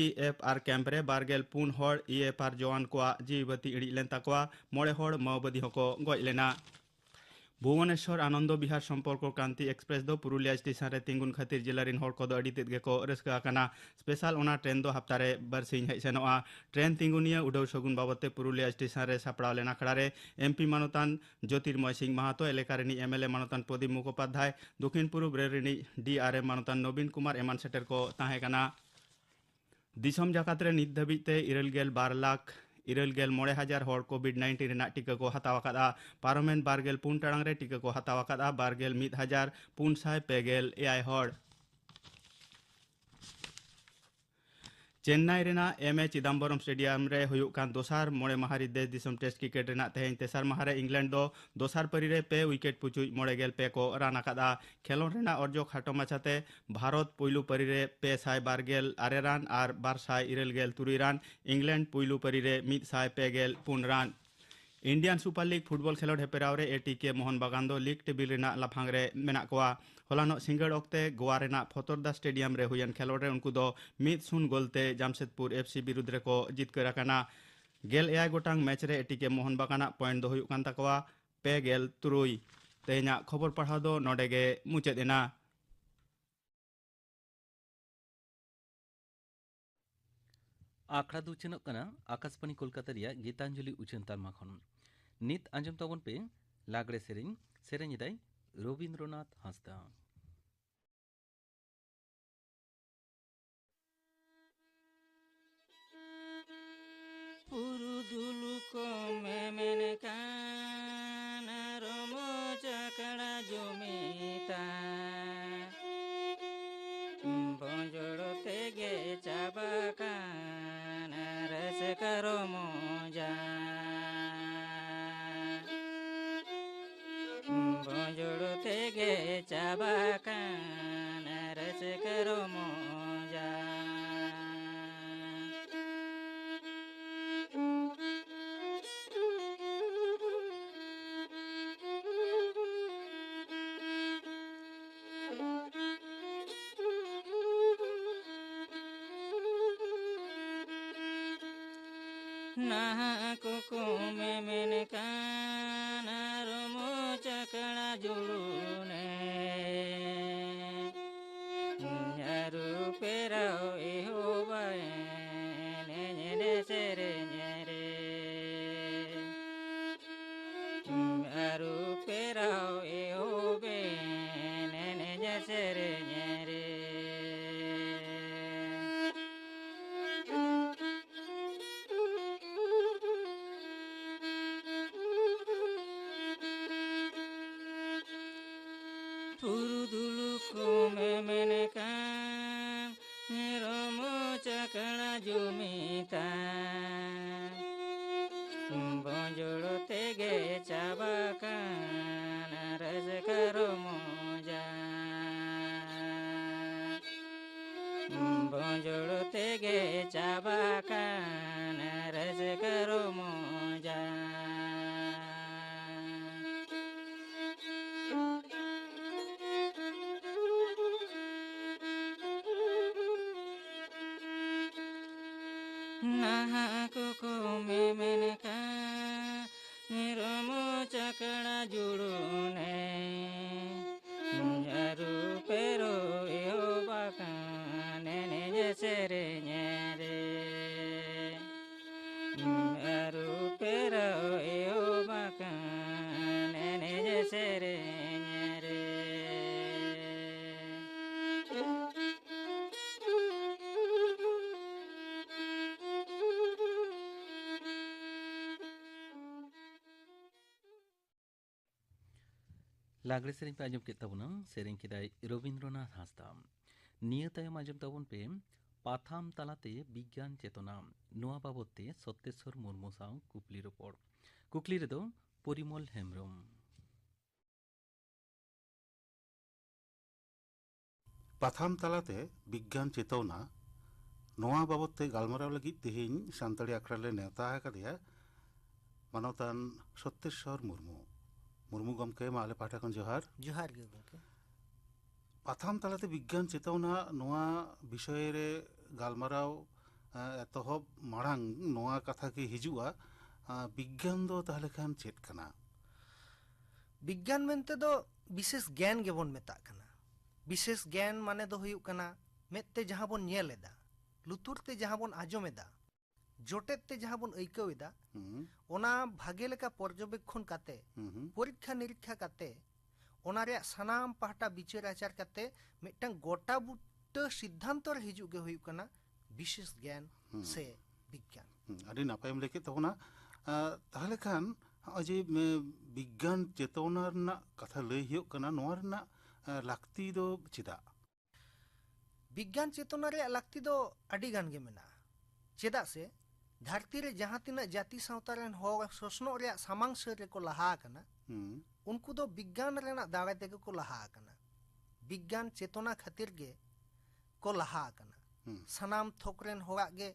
ᱤ ᱮᱯᱷ ᱟᱨ ᱠᱮᱢᱯ ᱨᱮ ᱵᱟᱨ ᱜᱮᱞ ᱯᱩᱱ ᱦᱚᱲ ᱤ ᱮᱯᱷ ᱟᱨ ᱡᱚᱣᱟᱱ ᱠᱚᱣᱟᱜ ᱡᱤᱣᱤ ᱵᱟᱹᱛᱤ ᱤᱬᱤᱡ ᱞᱮᱱ ᱛᱟᱠᱚᱣᱟ, ᱢᱚᱬᱮ ᱦᱚᱲ ᱢᱟᱣᱵᱟᱫᱤ ᱦᱚᱸᱠᱚ ᱜᱚᱡ ᱞᱮᱱᱟ᱾ ᱵᱷᱩᱵᱚᱱᱮᱥᱣᱚᱨ ᱟᱱᱚᱱᱫᱚ ᱵᱤᱦᱟᱨ ᱥᱚᱢᱯᱚᱨᱠᱚ ᱠᱨᱟᱱᱛᱤ ᱮᱠᱥᱯᱨᱮᱥ ᱫᱚ ᱯᱩᱨᱩᱞᱤᱭᱟ ᱥᱴᱮᱥᱚᱱ ᱨᱮ ᱛᱤᱸᱜᱩᱱ ᱠᱷᱟᱹᱛᱤᱨ ᱡᱮᱞᱟ ᱨᱤᱱ ᱦᱚᱲ ᱠᱚᱫᱚ ᱟᱹᱰᱤ ᱛᱮᱫ ᱜᱮᱠᱚ ᱨᱟᱹᱥᱠᱟᱹ ᱟᱠᱟᱱᱟ᱾ ᱥᱯᱮᱥᱟᱞ ᱚᱱᱟ ᱴᱨᱮᱱ ᱫᱚ ᱦᱟᱯᱛᱟ ᱨᱮ ᱵᱟᱨᱥᱤᱧ ᱦᱮᱡ ᱥᱮᱱᱚᱜᱼᱟ᱾ ᱴᱨᱮᱱ ᱛᱤᱸᱜᱩᱱᱤᱭᱟᱹ ᱩᱰᱷᱟᱹᱣ ᱥᱟᱹᱜᱩᱱ ᱵᱟᱵᱚᱛ ᱛᱮ ᱯᱩᱨᱩᱞᱤᱭᱟ ᱥᱴᱮᱥᱚᱱ ᱨᱮ ᱥᱟᱯᱲᱟᱣ ᱞᱮᱱ ᱟᱠᱷᱲᱟ ᱨᱮ ᱮᱢ ᱯᱤ ᱢᱟᱱᱚᱛᱟᱱ ᱡᱳᱛᱤᱨᱢᱚᱭ ᱥᱤᱝ ᱢᱟᱦᱟᱛᱚ, ᱮᱞᱟᱠᱟ ᱨᱤᱱᱤᱡ ᱮᱢ ᱮᱞ ᱮ ᱢᱟᱱᱚᱛᱟᱱ ᱯᱨᱚᱫᱤᱯ ᱢᱩᱠᱷᱳᱯᱟᱫᱽᱫᱷᱟᱭ, ᱫᱚᱠᱷᱤᱱ ᱯᱩᱨᱩᱵ ᱨᱮᱞ ᱨᱤᱱᱤᱡ ᱰᱤ ᱟᱨ ᱮᱢ ᱢᱟᱱᱚᱛᱟᱱ ᱱᱚᱵᱤᱱ ᱠᱩᱢᱟᱨ ᱮᱢᱟᱱ ᱥᱮᱴᱮᱨ ᱠᱚ ᱛᱟᱦᱮᱸ ᱠᱟᱱᱟ᱾ ᱫᱤᱥᱚᱢ ᱡᱟᱠᱟᱛ ᱨᱮ ᱱᱤᱛ ᱫᱷᱟᱹᱵᱤᱡ ᱛᱮ ᱤᱨᱟᱹᱞ ᱜᱮᱞ ᱵᱟᱨ ᱞᱟᱠᱷ ᱤᱨᱟᱹᱞ ᱜᱮᱞ ᱢᱚᱬᱮ ᱦᱟᱡᱟᱨ ᱦᱚᱲ ᱠᱳᱵᱷᱤᱰ ᱱᱟᱭᱤᱱᱴᱤᱱ ᱨᱮᱱᱟᱜ ᱴᱤᱠᱟᱹ ᱠᱚ ᱦᱟᱛᱟᱣ ᱟᱠᱟᱫᱼᱟ᱾ ᱯᱟᱨᱚᱢᱮᱱ ᱵᱟᱨ ᱜᱮᱞ ᱯᱩᱱ ᱴᱟᱲᱟᱝ ᱨᱮ ᱴᱤᱠᱟᱹ ᱠᱚ ᱦᱟᱛᱟᱣ ᱟᱠᱟᱫᱼᱟ ᱵᱟᱨ ᱜᱮᱞ ᱢᱤᱫ ᱦᱟᱡᱟᱨ ᱯᱩᱱ ᱥᱟᱭ ᱯᱮ ᱜᱮᱞ ᱮᱭᱟᱭ ᱦᱚᱲ᱾ ᱪᱮᱱᱱᱟᱭ ᱨᱮᱱᱟᱜ ᱮᱢ ᱮ ᱪᱤᱫᱟᱢᱵᱚᱨᱚᱢ ᱥᱴᱮᱰᱤᱭᱟᱢ ᱨᱮ ᱦᱩᱭᱩᱜ ᱠᱟᱱ ᱫᱚᱥᱟᱨ ᱢᱚᱬᱮ ᱢᱟᱦᱟ ᱨᱤᱛ ᱫᱮᱥ ᱫᱤᱥᱚᱢ ᱴᱮᱥᱴ ᱠᱨᱤᱠᱮᱴ ᱨᱮᱱᱟᱜ ᱛᱮᱦᱮᱧ ᱛᱮᱥᱟᱨ ᱢᱟᱦᱟ ᱨᱮ ᱤᱝᱞᱮᱱᱰ ᱫᱚ ᱫᱚᱥᱟᱨ ᱯᱟᱹᱨᱤ ᱨᱮ ᱯᱮ ᱣᱤᱠᱮᱴ ᱯᱩᱪᱩᱡ ᱢᱚᱬᱮ ᱜᱮᱞ ᱯᱮ ᱠᱚ ᱨᱟᱱ ᱟᱠᱟᱫᱼᱟ᱾ ᱠᱷᱮᱞᱚᱸᱰ ᱨᱮᱱᱟᱜ ᱚᱨᱡᱚ ᱠᱷᱟᱴᱚ ᱢᱟᱪᱷᱟᱛᱮ ᱵᱷᱟᱨᱚᱛ ᱯᱩᱭᱞᱩ ᱯᱟᱹᱨᱤ ᱨᱮ ᱯᱮ ᱥᱟᱭ ᱵᱟᱨ ᱜᱮᱞ ᱟᱨᱮ ᱨᱟᱱ ᱟᱨ ᱵᱟᱨ ᱥᱟᱭ ᱤᱨᱟᱹᱞ ᱜᱮᱞ ᱛᱩᱨᱩᱭ ᱨᱟᱱ, ᱤᱝᱞᱮᱱᱰ ᱯᱩᱭᱞᱩ ᱯᱟᱹᱨᱤ ᱨᱮ ᱢᱤᱫ ᱥᱟᱭ ᱯᱮ ᱜᱮᱞ ᱯᱩᱱ ᱨᱟᱱ᱾ ᱤᱱᱰᱤᱭᱟᱱ ᱥᱩᱯᱟᱨ ᱞᱤᱜᱽ ᱯᱷᱩᱴᱵᱚᱞ ᱠᱷᱮᱞᱚᱸᱰ ᱦᱮᱯᱨᱟᱣ ᱨᱮ ᱮ ᱴᱤ ᱠᱮ ᱢᱳᱦᱚᱱ ᱵᱟᱜᱟᱱ ᱫᱚ ᱞᱤᱜᱽ ᱴᱮᱵᱤᱞ ᱨᱮᱱᱟᱜ ᱞᱟᱯᱷᱟᱝ ᱨᱮ ᱢᱮᱱᱟᱜ ᱠᱚᱣᱟ᱾ ᱦᱚᱞᱟᱱᱚᱜ ᱥᱤᱸᱜᱟᱹᱲ ᱚᱠᱛᱮ ᱜᱳᱣᱟ ᱨᱮᱱᱟᱜ ᱯᱷᱚᱛᱚᱨᱫᱟ ᱥᱴᱮᱰᱤᱭᱟᱢ ᱨᱮ ᱦᱩᱭᱮᱱ ᱠᱷᱮᱞᱚᱸᱰ ᱨᱮ ᱩᱱᱠᱩ ᱫᱚ ᱢᱤᱫ ᱥᱩᱱ ᱜᱳᱞ ᱛᱮ ᱡᱟᱢᱥᱮᱫᱽᱯᱩᱨ ᱮᱯᱷ ᱥᱤ ᱵᱤᱨᱩᱫᱽ ᱨᱮᱠᱚ ᱡᱤᱛᱠᱟᱹᱨ ᱟᱠᱟᱱᱟ᱾ ᱜᱮᱞ ᱮᱭᱟᱭ ᱜᱚᱴᱟᱝ ᱢᱮᱪ ᱨᱮ ᱮ ᱴᱤ ᱠᱮ ᱢᱳᱦᱚᱱ ᱵᱟᱜᱟᱱᱟᱜ ᱯᱚᱭᱮᱱᱴ ᱫᱚ ᱦᱩᱭᱩᱜ ᱠᱟᱱ ᱛᱟᱠᱚᱣᱟ ᱯᱮ ᱜᱮᱞ ᱛᱩᱨᱩᱭ᱾ ᱛᱮᱦᱮᱧᱟᱜ ᱠᱷᱚᱵᱚᱨ ᱯᱟᱲᱦᱟᱣ ᱫᱚ ᱱᱚᱰᱮ ᱜᱮ ᱢᱩᱪᱟᱹᱫ ᱮᱱᱟ᱾ ᱟᱠᱷᱲᱟ ᱫᱚ ᱩᱪᱷᱟᱹᱱᱚᱜ ᱠᱟᱱᱟ ᱟᱠᱟᱥᱵᱟᱬᱤ ᱠᱳᱞᱠᱟᱛᱟ ᱨᱮᱭᱟᱜ ᱜᱤᱛᱟᱧᱡᱚᱞᱤ ᱩᱪᱷᱟᱹᱱ ᱛᱟᱞᱢᱟ ᱠᱷᱚᱱ᱾ ᱱᱤᱛ ᱟᱸᱡᱚᱢ ᱛᱟᱵᱚᱱ ᱯᱮ ᱞᱟᱜᱽᱲᱮ ᱥᱮᱨᱮᱧ᱾ ᱥᱮᱨᱮᱧ ᱮᱫᱟᱭ ᱨᱚᱵᱤᱱᱫᱨᱚᱱᱟᱛᱷ ᱦᱟᱸᱥᱫᱟ᱾ ᱯᱩᱨᱩᱫᱷᱩᱞ ᱠᱚ ᱢᱮᱢᱮᱱ ᱠᱟᱱ ᱨᱚᱢᱚᱡᱽ ᱟᱠᱷᱲᱟ ᱡᱩᱢᱤᱫ᱾ ᱵᱚᱸᱡᱚᱲ ᱛᱮᱜᱮ ᱪᱟᱵᱟ ᱠᱟᱱ ᱨᱟᱹᱥᱠᱟᱹ ᱨᱚᱢᱚᱡᱟ᱾ ᱵᱚᱸᱡᱚᱲ ᱛᱮᱜᱮ ᱪᱟᱵᱟ ᱠᱟᱱ ᱨᱟᱹᱥᱠᱟᱹ ᱨᱚᱢᱚᱡᱟ᱾ ᱱᱟᱦᱟᱜ ᱠᱚᱠᱚ ᱢᱮᱢᱮᱱ ᱠᱟᱱ ᱨᱚᱢᱚᱡᱽ ᱟᱠᱷᱲᱟ ᱡᱩᱲᱩᱱᱮ᱾ ᱟᱹᱨᱩ ᱯᱷᱮᱨᱟᱣ ᱮᱦᱚᱵᱟᱭ ᱮᱱᱮᱡ ᱥᱮᱨᱮᱧ ᱨᱮ᱾ ᱟᱹᱨᱩ ᱯᱷᱮᱨᱟᱣ ᱮᱦᱚᱵᱮᱱ ᱮᱱᱮᱡ ᱥᱮᱨᱮᱧ ᱨᱮ᱾ ᱡᱩᱢᱤᱫᱟ᱾ ᱵᱩᱡᱩᱲ ᱛᱮᱜᱮ ᱪᱟᱵᱟ ᱠᱟᱱ ᱨᱟᱹᱥᱠᱟᱹ ᱨᱚᱢᱚᱡᱟ᱾ ᱵᱩᱡᱩᱲ ᱛᱮᱜᱮ ᱪᱟᱵᱟ ᱠᱟᱱ ᱨᱟᱹᱥᱠᱟᱹ ᱨᱚᱢᱚᱡᱟ᱾ ᱱᱟᱦᱟᱜ ᱠᱚᱠᱚ ᱢᱮᱢᱮᱱ ᱠᱟᱱ ᱨᱚᱢᱚᱡᱽ ᱟᱠᱷᱲᱟ ᱡᱩᱲᱩᱱᱮ᱾ ᱟᱹᱨᱩ ᱯᱮᱨᱚ ᱮᱦᱚᱵ ᱟᱠᱟᱱ ᱮᱱᱮᱡ ᱥᱮᱨᱮᱧ ᱨᱮ᱾ ᱟᱹᱨᱩ ᱯᱮᱨᱚ ᱮᱦᱚᱵ ᱟᱠᱟᱱ ᱮᱱᱮᱡ ᱥᱮᱨᱮᱧ ᱨᱮ᱾ ᱞᱟᱜᱽᱲᱮ ᱥᱮᱨᱮᱧ ᱯᱮ ᱟᱸᱡᱚᱢ ᱠᱮᱫ ᱛᱟᱵᱚᱱᱟ, ᱥᱮᱨᱮᱧ ᱠᱮᱫᱟᱭ ᱨᱚᱵᱤᱱᱫᱨᱚᱱᱟᱛᱷ ᱦᱟᱸᱥᱫᱟ᱾ ᱱᱤᱭᱟᱹ ᱛᱟᱭᱚᱢ ᱟᱸᱡᱚᱢ ᱛᱟᱵᱚᱱ ᱯᱮ ᱯᱟᱛᱷᱟᱢ ᱛᱟᱞᱟᱛᱮ ᱵᱤᱜᱽᱜᱟᱱ ᱪᱮᱛᱚᱱᱟ, ᱱᱚᱣᱟ ᱵᱟᱵᱚᱛ ᱛᱮ ᱥᱚᱛᱛᱮᱥᱚᱨ ᱢᱩᱨᱢᱩ ᱥᱟᱶ ᱠᱩᱠᱞᱤ ᱨᱚᱯᱚᱲ᱾ ᱠᱩᱠᱞᱤ ᱨᱮᱫᱚ ᱯᱚᱨᱤᱢᱚᱞ ᱦᱮᱢᱵᱨᱚᱢ᱾ ᱯᱟᱛᱷᱟᱢ ᱛᱟᱞᱟᱛᱮ ᱵᱤᱜᱽᱜᱟᱱ ᱪᱮᱛᱚᱱᱟ, ᱱᱚᱣᱟ ᱵᱟᱵᱚᱛ ᱛᱮ ᱜᱟᱞᱢᱟᱨᱟᱣ ᱞᱟᱹᱜᱤᱫ ᱛᱮᱦᱮᱧ ᱥᱟᱱᱛᱟᱲᱤ ᱟᱠᱷᱲᱟ ᱨᱮᱞᱮ ᱱᱮᱣᱛᱟ ᱟᱠᱟᱫᱮᱭᱟ ᱢᱟᱱᱚᱛᱟᱱ ᱥᱚᱛᱛᱮᱥᱚᱨ ᱢᱩᱨᱢᱩ᱾ ᱢᱩᱨᱢᱩ ᱜᱚᱢᱠᱮ, ᱢᱟ ᱟᱞᱮ ᱯᱟᱦᱴᱟ ᱠᱷᱚᱱ ᱡᱚᱦᱟᱨ᱾ ᱡᱚᱦᱟᱨ ᱜᱮ ᱜᱚᱢᱠᱮ᱾ ᱯᱟᱛᱷᱟᱢ ᱛᱟᱞᱟᱛᱮ ᱵᱤᱜᱽᱜᱟᱱ ᱪᱮᱛᱚᱱᱟ, ᱱᱚᱣᱟ ᱵᱤᱥᱚᱭ ᱨᱮ ᱜᱟᱞᱢᱟᱨᱟᱣ, ᱮ, ᱮᱛᱚᱦᱚᱵ ᱢᱟᱲᱟᱝ ᱱᱚᱣᱟ ᱠᱟᱛᱷᱟ ᱜᱮ ᱦᱤᱡᱩᱜᱼᱟ, ᱟ, ᱵᱤᱜᱽᱜᱟᱱ ᱫᱚ ᱛᱟᱦᱚᱞᱮ ᱠᱷᱟᱱ ᱪᱮᱫ ᱠᱟᱱᱟ? ᱵᱤᱜᱽᱜᱟᱱ ᱢᱮᱱᱛᱮ ᱫᱚ ᱵᱤᱥᱮᱥ ᱜᱮᱭᱟᱱ ᱜᱮᱵᱚᱱ ᱢᱮᱛᱟᱜ ᱠᱟᱱᱟ᱾ ᱵᱤᱥᱮᱥ ᱜᱮᱭᱟᱱ ᱢᱟᱱᱮ ᱫᱚ ᱦᱩᱭᱩᱜ ᱠᱟᱱᱟ ᱢᱮᱫ ᱛᱮ ᱡᱟᱦᱟᱸ ᱵᱚᱱ ᱧᱮᱞ ᱮᱫᱟ, ᱞᱩᱛᱩᱨ ᱛᱮ ᱡᱟᱦᱟᱸ ᱵᱚᱱ ᱟᱸᱡᱚᱢ ᱮᱫᱟ, ᱡᱚᱴᱮᱫ ᱛᱮ ᱡᱟᱦᱟᱸ ᱵᱚᱱ ᱟᱹᱭᱠᱟᱹᱣ ᱮᱫᱟ, ᱦᱩᱸ᱾ ᱚᱱᱟ ᱵᱷᱟᱜᱮ ᱞᱮᱠᱟ ᱯᱚᱨᱡᱚᱵᱮᱠᱠᱷᱚᱱ ᱠᱟᱛᱮ, ᱦᱩᱸ, ᱦᱩᱸ᱾ ᱯᱚᱨᱤᱠᱠᱷᱟ ᱱᱤᱨᱤᱠᱠᱷᱟ ᱠᱟᱛᱮ, ᱚᱱᱟ ᱨᱮᱭᱟᱜ ᱥᱟᱱᱟᱢ ᱯᱟᱦᱴᱟ ᱵᱤᱪᱟᱹᱨ ᱟᱪᱟᱨ ᱠᱟᱛᱮ ᱢᱤᱫᱴᱟᱝ ᱜᱚᱴᱟ ᱵᱩᱴᱟᱹ ᱥᱤᱫᱽᱫᱷᱟᱱᱛᱚ ᱨᱮ ᱦᱤᱡᱩᱜ ᱜᱮ ᱦᱩᱭᱩᱜ ᱠᱟᱱᱟ ᱵᱤᱥᱮᱥ ᱜᱮᱭᱟᱱ ᱦᱩᱸ᱾ ᱥᱮ ᱵᱤᱜᱽᱜᱟᱱ᱾ ᱦᱩᱸ, ᱟᱹᱰᱤ ᱱᱟᱯᱟᱭᱮᱢ ᱞᱟᱹᱭ ᱠᱮᱫ ᱛᱟᱵᱚᱱᱟ᱾ ᱟ, ᱛᱟᱦᱚᱞᱮ ᱠᱷᱟᱱ ᱱᱚᱜᱼᱚᱭ ᱡᱮ, ᱮ, ᱵᱤᱜᱽᱜᱟᱱ ᱪᱮᱛᱚᱱᱟ ᱨᱮᱱᱟᱜ ᱠᱟᱛᱷᱟ ᱞᱟᱹᱭ ᱦᱩᱭᱩᱜ ᱠᱟᱱᱟ, ᱱᱚᱣᱟ ᱨᱮᱱᱟᱜ, ᱮ, ᱞᱟᱹᱠᱛᱤ ᱫᱚ ᱪᱮᱫᱟᱜ? ᱵᱤᱜᱽᱜᱟᱱ ᱪᱮᱛᱚᱱᱟ ᱨᱮᱭᱟᱜ ᱞᱟᱹᱠᱛᱤ ᱫᱚ ᱟᱹᱰᱤ ᱜᱟᱱ ᱜᱮ ᱢᱮᱱᱟᱜᱼᱟ᱾ ᱪᱮᱫᱟᱜ ᱥᱮ ᱫᱷᱟᱹᱨᱛᱤ ᱨᱮ ᱡᱟᱦᱟᱸ ᱛᱤᱱᱟᱹᱜ ᱡᱟᱹᱛᱤ ᱥᱟᱶᱛᱟ ᱨᱮᱱ ᱦᱚᱲ ᱥᱚᱥᱱᱚᱜ ᱨᱮᱭᱟᱜ ᱥᱟᱢᱟᱝ ᱥᱟᱹᱨ ᱨᱮᱠᱚ ᱞᱟᱦᱟ ᱟᱠᱟᱱᱟ, ᱦᱩᱸ᱾ ᱩᱱᱠᱩ ᱫᱚ ᱵᱤᱜᱽᱜᱟᱱ ᱨᱮᱱᱟᱜ ᱫᱟᱲᱮ ᱛᱮᱜᱮ ᱠᱚ ᱞᱟᱦᱟ ᱟᱠᱟᱱᱟ᱾ ᱵᱤᱜᱽᱜᱟᱱ ᱪᱮᱛᱚᱱᱟ ᱠᱷᱟᱹᱛᱤᱨ ᱜᱮ ᱠᱚ ᱞᱟᱦᱟ ᱟᱠᱟᱱᱟ᱾ ᱦᱩᱸ᱾ ᱥᱟᱱᱟᱢ ᱛᱷᱚᱠ ᱨᱮᱱ ᱦᱚᱲᱟᱜ ᱜᱮ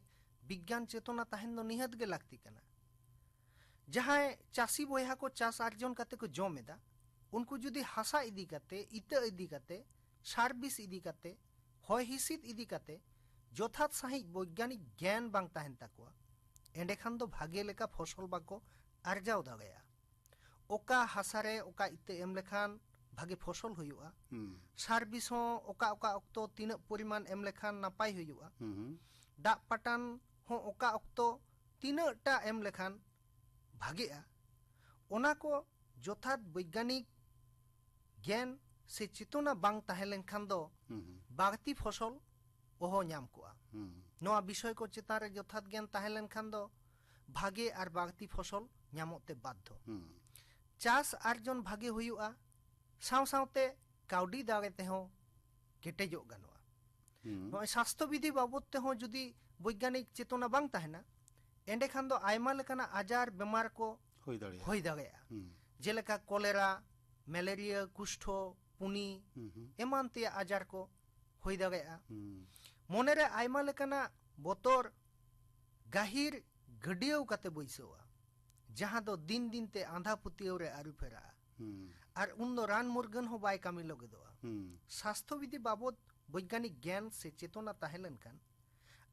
ᱵᱤᱜᱽᱜᱟᱱ ᱪᱮᱛᱚᱱᱟ ᱛᱟᱦᱮᱱ ᱫᱚ ᱱᱤᱦᱟᱹᱛ ᱜᱮ ᱞᱟᱹᱠᱛᱤ ᱠᱟᱱᱟ᱾ ᱡᱟᱦᱟᱸᱭ ᱪᱟᱹᱥᱤ ᱵᱚᱭᱦᱟ ᱠᱚ ᱪᱟᱥ ᱟᱨᱡᱚᱱ ᱠᱟᱛᱮ ᱠᱚ ᱡᱚᱢ ᱮᱫᱟ, ᱩᱱᱠᱩ ᱡᱩᱫᱤ ᱦᱟᱥᱟ ᱤᱫᱤ ᱠᱟᱛᱮ, ᱤᱛᱟᱹ ᱤᱫᱤ ᱠᱟᱛᱮ, ᱥᱟᱨ ᱵᱤᱥ ᱤᱫᱤ ᱠᱟᱛᱮ, ᱦᱚᱭ ᱦᱤᱸᱥᱤᱫ ᱤᱫᱤ ᱠᱟᱛᱮ ᱡᱚᱛᱷᱟᱛ ᱥᱟᱺᱦᱤᱡ ᱵᱳᱭᱜᱟᱱᱤᱠ ᱜᱮᱭᱟᱱ ᱵᱟᱝ ᱛᱟᱦᱮᱱ ᱛᱟᱠᱚᱣᱟ, ᱮᱸᱰᱮᱠᱷᱟᱱ ᱫᱚ ᱵᱷᱟᱜᱮ ᱞᱮᱠᱟ ᱯᱷᱚᱥᱚᱞ ᱵᱟᱠᱚ ᱟᱨᱡᱟᱣ ᱫᱟᱲᱮᱭᱟᱜᱼᱟ᱾ ᱚᱠᱟ ᱦᱟᱥᱟ ᱨᱮ ᱚᱠᱟ ᱤᱛᱟᱹ ᱮᱢ ᱞᱮᱠᱷᱟᱱ ᱵᱷᱟᱜᱮ ᱯᱷᱚᱥᱚᱞ ᱦᱩᱭᱩᱜᱼᱟ, ᱦᱩᱸ᱾ ᱥᱟᱨ ᱵᱤᱥ ᱦᱚᱸ ᱚᱠᱟ ᱚᱠᱟ ᱚᱠᱛᱚ ᱛᱤᱱᱟᱹᱜ ᱯᱚᱨᱤᱢᱟᱱ ᱮᱢ ᱞᱮᱠᱷᱟᱱ ᱱᱟᱯᱟᱭ ᱦᱩᱭᱩᱜᱼᱟ, ᱦᱩᱸ, ᱦᱩᱸ᱾ ᱫᱟᱜ ᱯᱟᱴᱟᱱ ᱦᱚᱸ ᱚᱠᱟ ᱚᱠᱛᱚ ᱛᱤᱱᱟᱹᱜ ᱴᱟ ᱮᱢ ᱞᱮᱠᱷᱟᱱ ᱵᱷᱟᱜᱮᱜᱼᱟ, ᱚᱱᱟ ᱠᱚ ᱡᱚᱛᱷᱟᱛ ᱵᱳᱭᱜᱟᱱᱤᱠ ᱜᱮᱭᱟᱱ ᱥᱮ ᱪᱮᱛᱚᱱᱟ ᱵᱟᱝ ᱛᱟᱦᱮᱸ ᱞᱮᱱᱠᱷᱟᱱ ᱫᱚ ᱦᱩᱸ, ᱦᱩᱸ᱾ ᱵᱟᱹᱲᱛᱤ ᱯᱷᱚᱥᱚᱞ ᱚᱦᱚ ᱧᱟᱢ ᱠᱚᱜᱼᱟ᱾ ᱦᱩᱸ᱾ ᱱᱚᱣᱟ ᱵᱤᱥᱚᱭ ᱠᱚ ᱪᱮᱛᱟᱱ ᱨᱮ ᱡᱚᱛᱷᱟᱛ ᱜᱮᱭᱟᱱ ᱛᱟᱦᱮᱸ ᱞᱮᱱᱠᱷᱟᱱ ᱫᱚ ᱵᱷᱟᱜᱮ ᱟᱨ ᱵᱟᱹᱲᱛᱤ ᱯᱷᱚᱥᱚᱞ ᱧᱟᱢᱚᱜ ᱛᱮ ᱵᱟᱫᱽᱫᱷᱚ᱾ ᱦᱩᱸ᱾ ᱪᱟᱥ ᱟᱨᱡᱚᱱ ᱵᱷᱟᱜᱮ ᱦᱩᱭᱩᱜᱼᱟ, ᱥᱟᱶ ᱥᱟᱶᱛᱮ ᱠᱟᱹᱣᱰᱤ ᱫᱟᱲᱮ ᱛᱮᱦᱚᱸ ᱠᱮᱴᱮᱡᱚᱜ ᱜᱟᱱᱚᱜᱼᱟ᱾ ᱦᱩᱸ᱾ ᱱᱚᱜᱼᱚᱭ ᱥᱟᱥᱛᱷᱚ ᱵᱤᱫᱷᱤ ᱵᱟᱵᱚᱫ ᱛᱮᱦᱚᱸ ᱡᱩᱫᱤ ᱵᱳᱭᱜᱟᱱᱤᱠ ᱪᱮᱛᱚᱱᱟ ᱵᱟᱝ ᱛᱟᱦᱮᱱᱟ, ᱮᱸᱰᱮᱠᱷᱟᱱ ᱫᱚ ᱟᱭᱢᱟ ᱞᱮᱠᱟᱱᱟᱜ ᱟᱡᱟᱨ ᱵᱮᱢᱟᱨ ᱠᱚ ᱦᱩᱭ ᱫᱟᱲᱮᱭᱟᱜᱼᱟ᱾ ᱦᱩᱭ ᱫᱟᱲᱮᱭᱟᱜᱼᱟ᱾ ᱦᱩᱸ᱾ ᱡᱮᱞᱮᱠᱟ ᱠᱚᱞᱮᱨᱟ, ᱢᱮᱞᱮᱨᱤᱭᱟ, ᱠᱩᱥᱴᱷᱚ, ᱯᱩᱱᱤ, ᱦᱩᱸ, ᱦᱩᱸ᱾ ᱮᱢᱟᱱ ᱛᱮᱭᱟᱜ ᱟᱡᱟᱨ ᱠᱚ ᱦᱩᱭ ᱫᱟᱲᱮᱭᱟᱜᱼᱟ᱾ ᱦᱩᱸ᱾ ᱢᱚᱱᱮᱨᱮ ᱟᱭᱢᱟ ᱞᱮᱠᱟᱱᱟᱜ ᱵᱚᱛᱚᱨ ᱜᱟᱹᱦᱤᱨ ᱜᱟᱹᱰᱭᱟᱹᱣ ᱠᱟᱛᱮ ᱵᱟᱹᱭᱥᱟᱹᱣᱟ, ᱡᱟᱦᱟᱸ ᱫᱚ ᱫᱤᱱ ᱫᱤᱱ ᱛᱮ ᱟᱸᱫᱷᱟ ᱯᱟᱹᱛᱭᱟᱹᱣ ᱨᱮ ᱟᱹᱨᱩ ᱯᱷᱮᱨᱟᱜᱼᱟ᱾ ᱦᱩᱸ᱾ ᱟᱨ ᱩᱱ ᱫᱚ ᱨᱟᱱ ᱢᱩᱨᱜᱟᱹᱱ ᱦᱚᱸ ᱵᱟᱭ ᱠᱟᱹᱢᱤ ᱞᱟᱹᱜᱤᱫᱚᱜᱼᱟ᱾ ᱦᱩᱸ᱾ ᱥᱟᱥᱛᱷᱚ ᱵᱤᱫᱷᱤ ᱵᱟᱵᱚᱫ ᱵᱳᱭᱜᱟᱱᱤᱠ ᱜᱮᱭᱟᱱ ᱥᱮ ᱪᱮᱛᱚᱱᱟ ᱛᱟᱦᱮᱸ ᱞᱮᱱᱠᱷᱟᱱ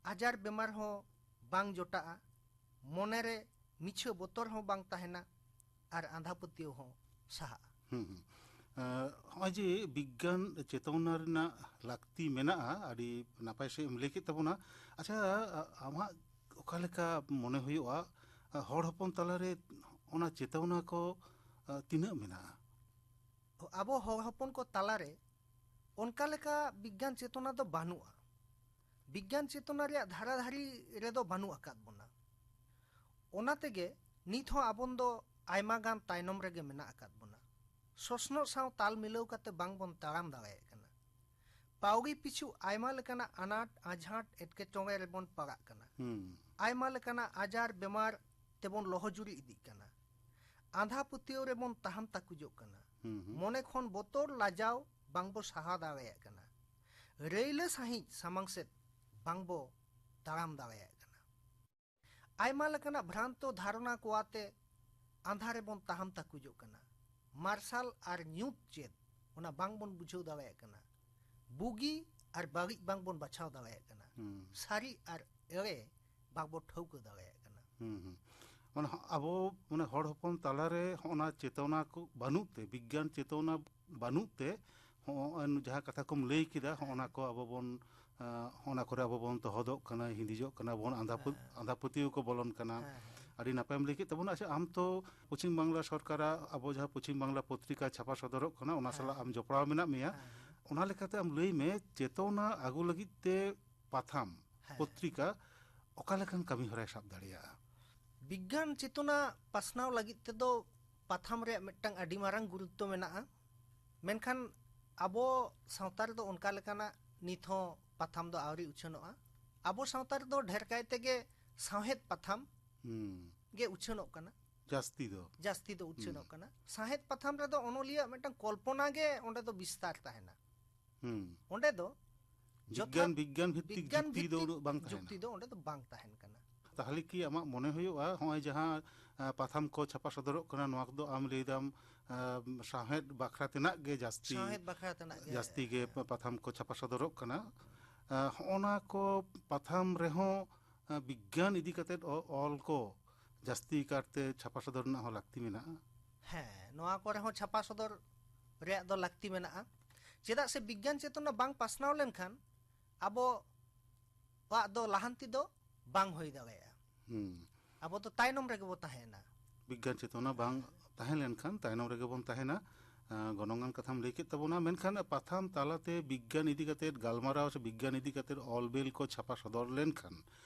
ᱟᱡᱟᱨ ᱵᱮᱢᱟᱨ ᱦᱚᱸ ᱵᱟᱝ ᱡᱚᱴᱟᱜᱼᱟ, ᱢᱚᱱᱮᱨᱮ ᱢᱤᱪᱷᱟᱹ ᱵᱚᱛᱚᱨ ᱦᱚᱸ ᱵᱟᱝ ᱛᱟᱦᱮᱱᱟ, ᱟᱨ ᱟᱸᱫᱷᱟ ᱯᱟᱹᱛᱭᱟᱹᱣ ᱦᱚᱸ ᱥᱟᱦᱟᱜᱼᱟ᱾ ᱦᱩᱸ, ᱦᱩᱸ᱾ ᱟᱸ, ᱱᱚᱜᱼᱚᱭ ᱡᱮ ᱵᱤᱜᱽᱜᱟᱱ ᱪᱮᱛᱚᱱᱟ ᱨᱮᱱᱟᱜ ᱞᱟᱹᱠᱛᱤ ᱢᱮᱱᱟᱜᱼᱟ, ᱟᱹᱰᱤ ᱱᱟᱯᱟᱭ ᱥᱟᱺᱦᱤᱡ ᱮᱢ ᱞᱟᱹᱭ ᱠᱮᱫ ᱛᱟᱵᱚᱱᱟ᱾ ᱟᱪᱪᱷᱟ, ᱟ-, ᱟᱢᱟᱜ ᱚᱠᱟ ᱞᱮᱠᱟ ᱢᱚᱱᱮ ᱦᱩᱭᱩᱜᱼᱟ, ᱟ, ᱦᱚᱲ ᱦᱚᱯᱚᱱ ᱛᱟᱞᱟᱨᱮ ᱚᱱᱟ ᱪᱮᱛᱚᱱᱟ ᱠᱚ, ᱟ, ᱛᱤᱱᱟᱹᱜ ᱢᱮᱱᱟᱜᱼᱟ? ᱟᱵᱚ ᱦᱚᱲ ᱦᱚᱯᱚᱱ ᱠᱚ ᱛᱟᱞᱟᱨᱮ ᱚᱱᱠᱟ ᱞᱮᱠᱟ ᱵᱤᱜᱽᱜᱟᱱ ᱪᱮᱛᱚᱱᱟ ᱫᱚ ᱵᱟᱹᱱᱩᱜᱼᱟ᱾ ᱵᱤᱜᱽᱜᱟᱱ ᱪᱮᱛᱚᱱᱟ ᱨᱮᱭᱟᱜ ᱫᱷᱟᱨᱟ ᱫᱷᱟᱹᱨᱤ ᱨᱮᱫᱚ ᱵᱟᱹᱱᱩᱜ ᱟᱠᱟᱫ ᱵᱚᱱᱟ᱾ ᱚᱱᱟ ᱛᱮᱜᱮ ᱱᱤᱛ ᱦᱚᱸ ᱟᱵᱚᱱ ᱫᱚ ᱟᱭᱢᱟ ᱜᱟᱱ ᱛᱟᱭᱱᱚᱢ ᱨᱮᱜᱮ ᱢᱮᱱᱟᱜ ᱟᱠᱟᱫ ᱵᱚᱱᱟ᱾ ᱥᱚᱥᱱᱚᱜ ᱥᱟᱶ ᱛᱟᱞ ᱢᱤᱞᱟᱹᱣ ᱠᱟᱛᱮ ᱵᱟᱝ ᱵᱚᱱ ᱛᱟᱲᱟᱢ ᱫᱟᱲᱮᱭᱟᱜ ᱠᱟᱱᱟ᱾ ᱯᱟᱹᱣᱲᱤ ᱯᱤᱪᱷᱩ ᱟᱭᱢᱟ ᱞᱮᱠᱟᱱᱟᱜ ᱟᱱᱟᱴ ᱟᱡᱷᱟᱴ ᱮᱴᱠᱮᱴᱚᱬᱮ ᱨᱮᱵᱚᱱ ᱯᱟᱲᱟᱜ ᱠᱟᱱᱟ᱾ ᱦᱩᱸ᱾ ᱟᱭᱢᱟ ᱞᱮᱠᱟᱱᱟᱜ ᱟᱡᱟᱨ ᱵᱮᱢᱟᱨ ᱛᱮᱵᱚᱱ ᱞᱚᱦᱚᱡᱩᱨᱤ ᱤᱫᱤᱜ ᱠᱟᱱᱟ᱾ ᱟᱸᱫᱷᱟ ᱯᱟᱹᱛᱭᱟᱹᱣ ᱨᱮᱵᱚᱱ ᱛᱟᱦᱟᱢ ᱛᱟᱠᱩᱡᱚᱜ ᱠᱟᱱᱟ᱾ ᱦᱩᱸ, ᱦᱩᱸ᱾ ᱢᱚᱱᱮ ᱠᱷᱚᱱ ᱵᱚᱛᱚᱨ ᱞᱟᱡᱟᱣ ᱵᱟᱝᱵᱚ ᱥᱟᱦᱟ ᱫᱟᱲᱮᱭᱟᱜ ᱠᱟᱱᱟ᱾ ᱨᱟᱹᱭᱞᱟᱹ ᱥᱟᱺᱦᱤᱡ ᱥᱟᱢᱟᱝ ᱥᱮᱫ ᱵᱟᱝᱵᱚ ᱛᱟᱲᱟᱢ ᱫᱟᱲᱮᱭᱟᱜ ᱠᱟᱱᱟ᱾ ᱟᱭᱢᱟ ᱞᱮᱠᱟᱱᱟᱜ ᱵᱷᱨᱟᱱᱛᱚ ᱫᱷᱟᱨᱚᱱᱟ ᱠᱚᱣᱟᱛᱮ ᱟᱸᱫᱷᱟ ᱨᱮᱵᱚᱱ ᱛᱟᱦᱟᱢ ᱛᱟᱠᱩᱡᱚᱜ ᱠᱟᱱᱟ᱾ ᱢᱟᱨᱥᱟᱞ ᱟᱨ ᱧᱩᱛ ᱪᱮᱫ, ᱚᱱᱟ ᱵᱟᱝᱵᱚᱱ ᱵᱩᱡᱷᱟᱹᱣ ᱫᱟᱲᱮᱭᱟᱜ ᱠᱟᱱᱟ᱾ ᱵᱩᱜᱤ ᱟᱨ ᱵᱟᱹᱲᱤᱡ ᱵᱟᱝᱵᱚᱱ ᱵᱟᱪᱷᱟᱣ ᱫᱟᱲᱮᱭᱟᱜ ᱠᱟᱱᱟ᱾ ᱦᱩᱸ᱾ ᱥᱟᱹᱨᱤ ᱟᱨ ᱮᱲᱮ ᱵᱟᱝᱵᱚᱱ ᱴᱷᱟᱹᱣᱠᱟᱹ ᱫᱟᱲᱮᱭᱟᱜ ᱠᱟᱱᱟ᱾ ᱦᱩᱸ, ᱦᱩᱸ᱾ ᱢᱟᱱᱮ ᱦᱚ-, ᱟᱵᱚ ᱢᱟᱱᱮ ᱦᱚᱲ ᱦᱚᱯᱚᱱ ᱛᱟᱞᱟᱨᱮ ᱦᱚᱸᱜᱼᱚᱱᱟ ᱪᱮᱛᱚᱱᱟ ᱠᱚ ᱵᱟᱹᱱᱩᱜ ᱛᱮ, ᱵᱤᱜᱽᱜᱟᱱ ᱪᱮᱛᱚᱱᱟ ᱵᱟᱹᱱᱩᱜ ᱛᱮ, ᱦᱚᱸᱜᱼᱚᱭ ᱡᱟᱦᱟᱸ ᱠᱟᱛᱷᱟ ᱠᱚᱢ ᱞᱟᱹᱭ ᱠᱮᱫᱟ, ᱦᱚᱸᱜᱼᱚᱱᱟ ᱠᱚ ᱟᱵᱚ ᱵᱚᱱ, ᱟᱸ, ᱦᱚᱸᱜᱼᱚᱱᱟ ᱠᱚᱨᱮ ᱟᱵᱚ ᱵᱚᱱ ᱛᱚᱦᱚᱫᱚᱜ ᱠᱟᱱᱟ, ᱦᱤᱸᱫᱤᱡᱚᱜ ᱠᱟᱱᱟ ᱵᱚᱱ, ᱟᱸᱫᱷᱟ ᱯᱟᱹᱛ-, ᱦᱮᱸ᱾ ᱟᱸᱫᱷᱟ ᱯᱟᱹᱛᱭᱟᱹᱣ ᱠᱚ ᱵᱚᱞᱚᱱ ᱠᱟᱱᱟ᱾ ᱦᱮᱸ, ᱦᱮᱸ᱾ ᱟᱹᱰᱤ ᱱᱟᱯᱟᱭᱮᱢ ᱞᱟᱹᱭ ᱠᱮᱫ ᱛᱟᱵᱚᱱᱟ᱾ ᱟᱪᱪᱷᱟ, ᱟᱢ ᱛᱚ ᱯᱚᱪᱷᱤᱢ ᱵᱟᱝᱞᱟ ᱥᱚᱨᱠᱟᱨᱟᱜ ᱟᱵᱚ ᱡᱟᱦᱟᱸ ᱯᱚᱪᱷᱤᱢ ᱵᱟᱝᱞᱟ ᱯᱚᱛᱨᱤᱠᱟ ᱪᱷᱟᱯᱟ ᱥᱚᱫᱚᱨᱚᱜ ᱠᱟᱱᱟ, ᱚᱱᱟ ᱦᱮᱸ᱾ ᱥᱟᱞᱟᱜ ᱟᱢ ᱡᱚᱯᱲᱟᱣ ᱢᱮᱱᱟᱜ ᱢᱮᱭᱟ᱾ ᱦᱮᱸ, ᱦᱮᱸ᱾ ᱚᱱᱟ ᱞᱮᱠᱟᱛᱮ ᱟᱢ ᱞᱟᱹᱭ ᱢᱮ, ᱪᱮᱛᱚᱱᱟ ᱟᱹᱜᱩ ᱞᱟᱹᱜᱤᱫ ᱛᱮ ᱯᱟᱛᱷᱟᱢ, ᱦᱮᱸ᱾ ᱯᱚᱛᱨᱤᱠᱟ ᱚᱠᱟ ᱞᱮᱠᱟᱱ ᱠᱟᱹᱢᱤ ᱦᱚᱨᱟᱭ ᱥᱟᱵ ᱫᱟᱲᱮᱭᱟᱜᱼᱟ? ᱵᱤᱜᱽᱜᱟᱱ ᱪᱮᱛᱚᱱᱟ ᱯᱟᱥᱱᱟᱣ ᱞᱟᱹᱜᱤᱫ ᱛᱮᱫᱚ ᱯᱟᱛᱷᱟᱢ ᱨᱮᱭᱟᱜ ᱢᱤᱫᱴᱟᱝ ᱟᱹᱰᱤ ᱢᱟᱨᱟᱝ ᱜᱩᱨᱩᱛᱛᱚ ᱢᱮᱱᱟᱜᱼᱟ᱾ ᱢᱮᱱᱠᱷᱟᱱ ᱟᱵᱚ ᱥᱟᱶᱛᱟ ᱨᱮᱫᱚ ᱚᱱᱠᱟ ᱞᱮᱠᱟᱱᱟᱜ ᱱᱤᱛ ᱦᱚᱸ ᱯᱟᱛᱷᱟᱢ ᱫᱚ ᱟᱹᱣᱨᱤ ᱩᱪᱷᱟᱹᱱᱚᱜᱼᱟ᱾ ᱟᱵᱚ ᱥᱟᱶᱛᱟ ᱨᱮᱫᱚ ᱰᱷᱮᱨ ᱠᱟᱭ ᱛᱮᱜᱮ ᱥᱟᱶᱦᱮᱫ ᱯᱟᱛᱷᱟᱢ ᱦᱩᱸ᱾ ᱜᱮ ᱩᱪᱷᱟᱹᱱᱚᱜ ᱠᱟᱱᱟ᱾ ᱡᱟᱹᱥᱛᱤ ᱫᱚ᱾ ᱡᱟᱹᱥᱛᱤ ᱫᱚ ᱩᱪᱷᱟᱹᱱᱚᱜ ᱦᱩᱸ᱾ ᱠᱟᱱᱟ᱾ ᱥᱟᱶᱦᱮᱫ ᱯᱟᱛᱷᱟᱢ ᱨᱮᱫᱚ ᱚᱱᱚᱞᱤᱭᱟᱹ ᱢᱤᱫᱴᱟᱝ ᱠᱚᱞᱯᱚᱱᱟ ᱜᱮ ᱚᱸᱰᱮ ᱫᱚ ᱵᱤᱥᱛᱟᱨ ᱛᱟᱦᱮᱱᱟ᱾ ᱦᱩᱸ᱾ ᱚᱸᱰᱮ ᱫᱚ ᱵᱤᱜᱽᱜᱟᱱ, ᱡᱚᱛᱷᱟᱛ ᱵᱤᱜᱽᱜᱟᱱ ᱵᱷᱤᱛᱛᱤᱠ ᱵᱤᱜᱽᱜᱟᱱ ᱡᱩᱠᱛᱤ ᱫᱚ ᱵᱷᱤᱛᱛᱤᱠ ᱩᱱᱟᱹᱜ ᱵᱟᱝ ᱛᱟᱦᱮᱱᱟ᱾ ᱡᱩᱠᱛᱤ ᱫᱚ ᱚᱸᱰᱮ ᱫᱚ ᱵᱟᱝ ᱛᱟᱦᱮᱱ ᱠᱟᱱᱟ᱾ ᱛᱟᱦᱚᱞᱮ ᱠᱤ ᱟᱢᱟᱜ ᱢᱚᱱᱮ ᱦᱩᱭᱩᱜᱼᱟ, ᱦᱚᱸᱜᱼᱚᱭ ᱡᱟᱦᱟᱸ, ᱟ, ᱯᱟᱛᱷᱟᱢ ᱠᱚ ᱪᱷᱟᱯᱟ ᱥᱚᱫᱚᱨᱚᱜ ᱠᱟᱱᱟ, ᱱᱚᱣᱟ ᱠᱚᱫᱚ ᱟᱢ ᱞᱟᱹᱭ ᱫᱟᱢ, ᱟ, ᱥᱟᱶᱦᱮᱫ ᱵᱟᱠᱷᱨᱟ ᱛᱮᱱᱟᱜ ᱜᱮ ᱡᱟᱹᱥᱛᱤ, ᱥᱟᱶᱦᱮᱫ ᱵᱟᱠᱷᱨᱟ ᱛᱮᱱᱟᱜ ᱜᱮ᱾ ᱡᱟᱹᱥᱛᱤ ᱜᱮ ᱯᱟ-, ᱯᱟᱛᱷᱟᱢ ᱠᱚ ᱪᱷᱟᱯᱟ ᱥᱚᱫᱚᱨᱚᱜ ᱠᱟᱱᱟ? ᱟ, ᱦᱚᱸᱜᱼᱚ ᱱᱟ ᱠᱚ ᱯᱟᱛᱷᱟᱢ ᱨᱮᱦᱚᱸ, ᱟ, ᱵᱤᱜᱽᱜᱟᱱ ᱤᱫᱤ ᱠᱟᱛᱮᱫ ᱚ-, ᱚᱞ ᱠᱚ ᱡᱟᱹᱥᱛᱤ ᱠᱟᱨᱛᱮ ᱪᱷᱟᱯᱟ ᱥᱚᱫᱚᱨ ᱨᱮᱱᱟᱜ ᱦᱚᱸ ᱞᱟᱹᱠᱛᱤ ᱢᱮᱱᱟᱜᱼᱟ᱾ ᱦᱮᱸ, ᱱᱚᱣᱟ ᱠᱚᱨᱮ ᱦᱚᱸ ᱪᱷᱟᱯᱟ ᱥᱚᱫᱚᱨ ᱨᱮᱭᱟᱜ ᱫᱚ ᱞᱟᱹᱠᱛᱤ ᱢᱮᱱᱟᱜᱼᱟ᱾ ᱪᱮᱫᱟᱜ ᱥᱮ ᱵᱤᱜᱽᱜᱟᱱ ᱪᱮᱛᱚᱱᱟ ᱵᱟᱝ ᱯᱟᱥᱱᱟᱣ ᱞᱮᱱᱠᱷᱟᱱ ᱟᱵᱚᱣᱟᱜ ᱫᱚ ᱞᱟᱦᱟᱱᱛᱤ ᱫᱚ ᱵᱟᱝ ᱦᱩᱭ ᱫᱟᱲᱮᱭᱟᱜᱼᱟ᱾ ᱦᱩᱸ᱾ ᱟᱵᱚ ᱫᱚ ᱛᱟᱭᱱᱚᱢ ᱨᱮᱜᱮ ᱵᱚ ᱛᱟᱦᱮᱸᱭᱮᱱᱟ᱾ ᱵᱤᱜᱽᱜᱟᱱ ᱪᱮᱛᱚᱱᱟ ᱵᱟᱝ ᱛᱟᱦᱮᱸ ᱞᱮᱱᱠᱷᱟᱱ ᱛᱟᱭᱱᱚᱢ ᱨᱮᱜᱮ ᱵᱚᱱ ᱛᱟᱦᱮᱱᱟ᱾ ᱟᱸ, ᱜᱚᱱᱚᱝᱟᱱ ᱠᱟᱛᱷᱟᱢ ᱞᱟᱹᱭ ᱠᱮᱫ ᱛᱟᱵᱚᱱᱟ, ᱢᱮᱱᱠᱷᱟᱱ ᱯᱟᱛᱷᱟᱢ ᱛᱟᱞᱟᱛᱮ ᱵᱤᱜᱽᱜᱟᱱ ᱤᱫᱤ ᱠᱟᱛᱮᱫ ᱜᱟᱞᱢᱟᱨᱟᱣ ᱥᱮ ᱵᱤᱜᱽᱜᱟᱱ ᱤᱫᱤ ᱠᱟᱛᱮᱫ ᱚᱞ ᱵᱮᱞ ᱠᱚ ᱪᱷᱟᱯᱟ ᱥᱚᱫᱚᱨ ᱞᱮᱱᱠᱷᱟᱱ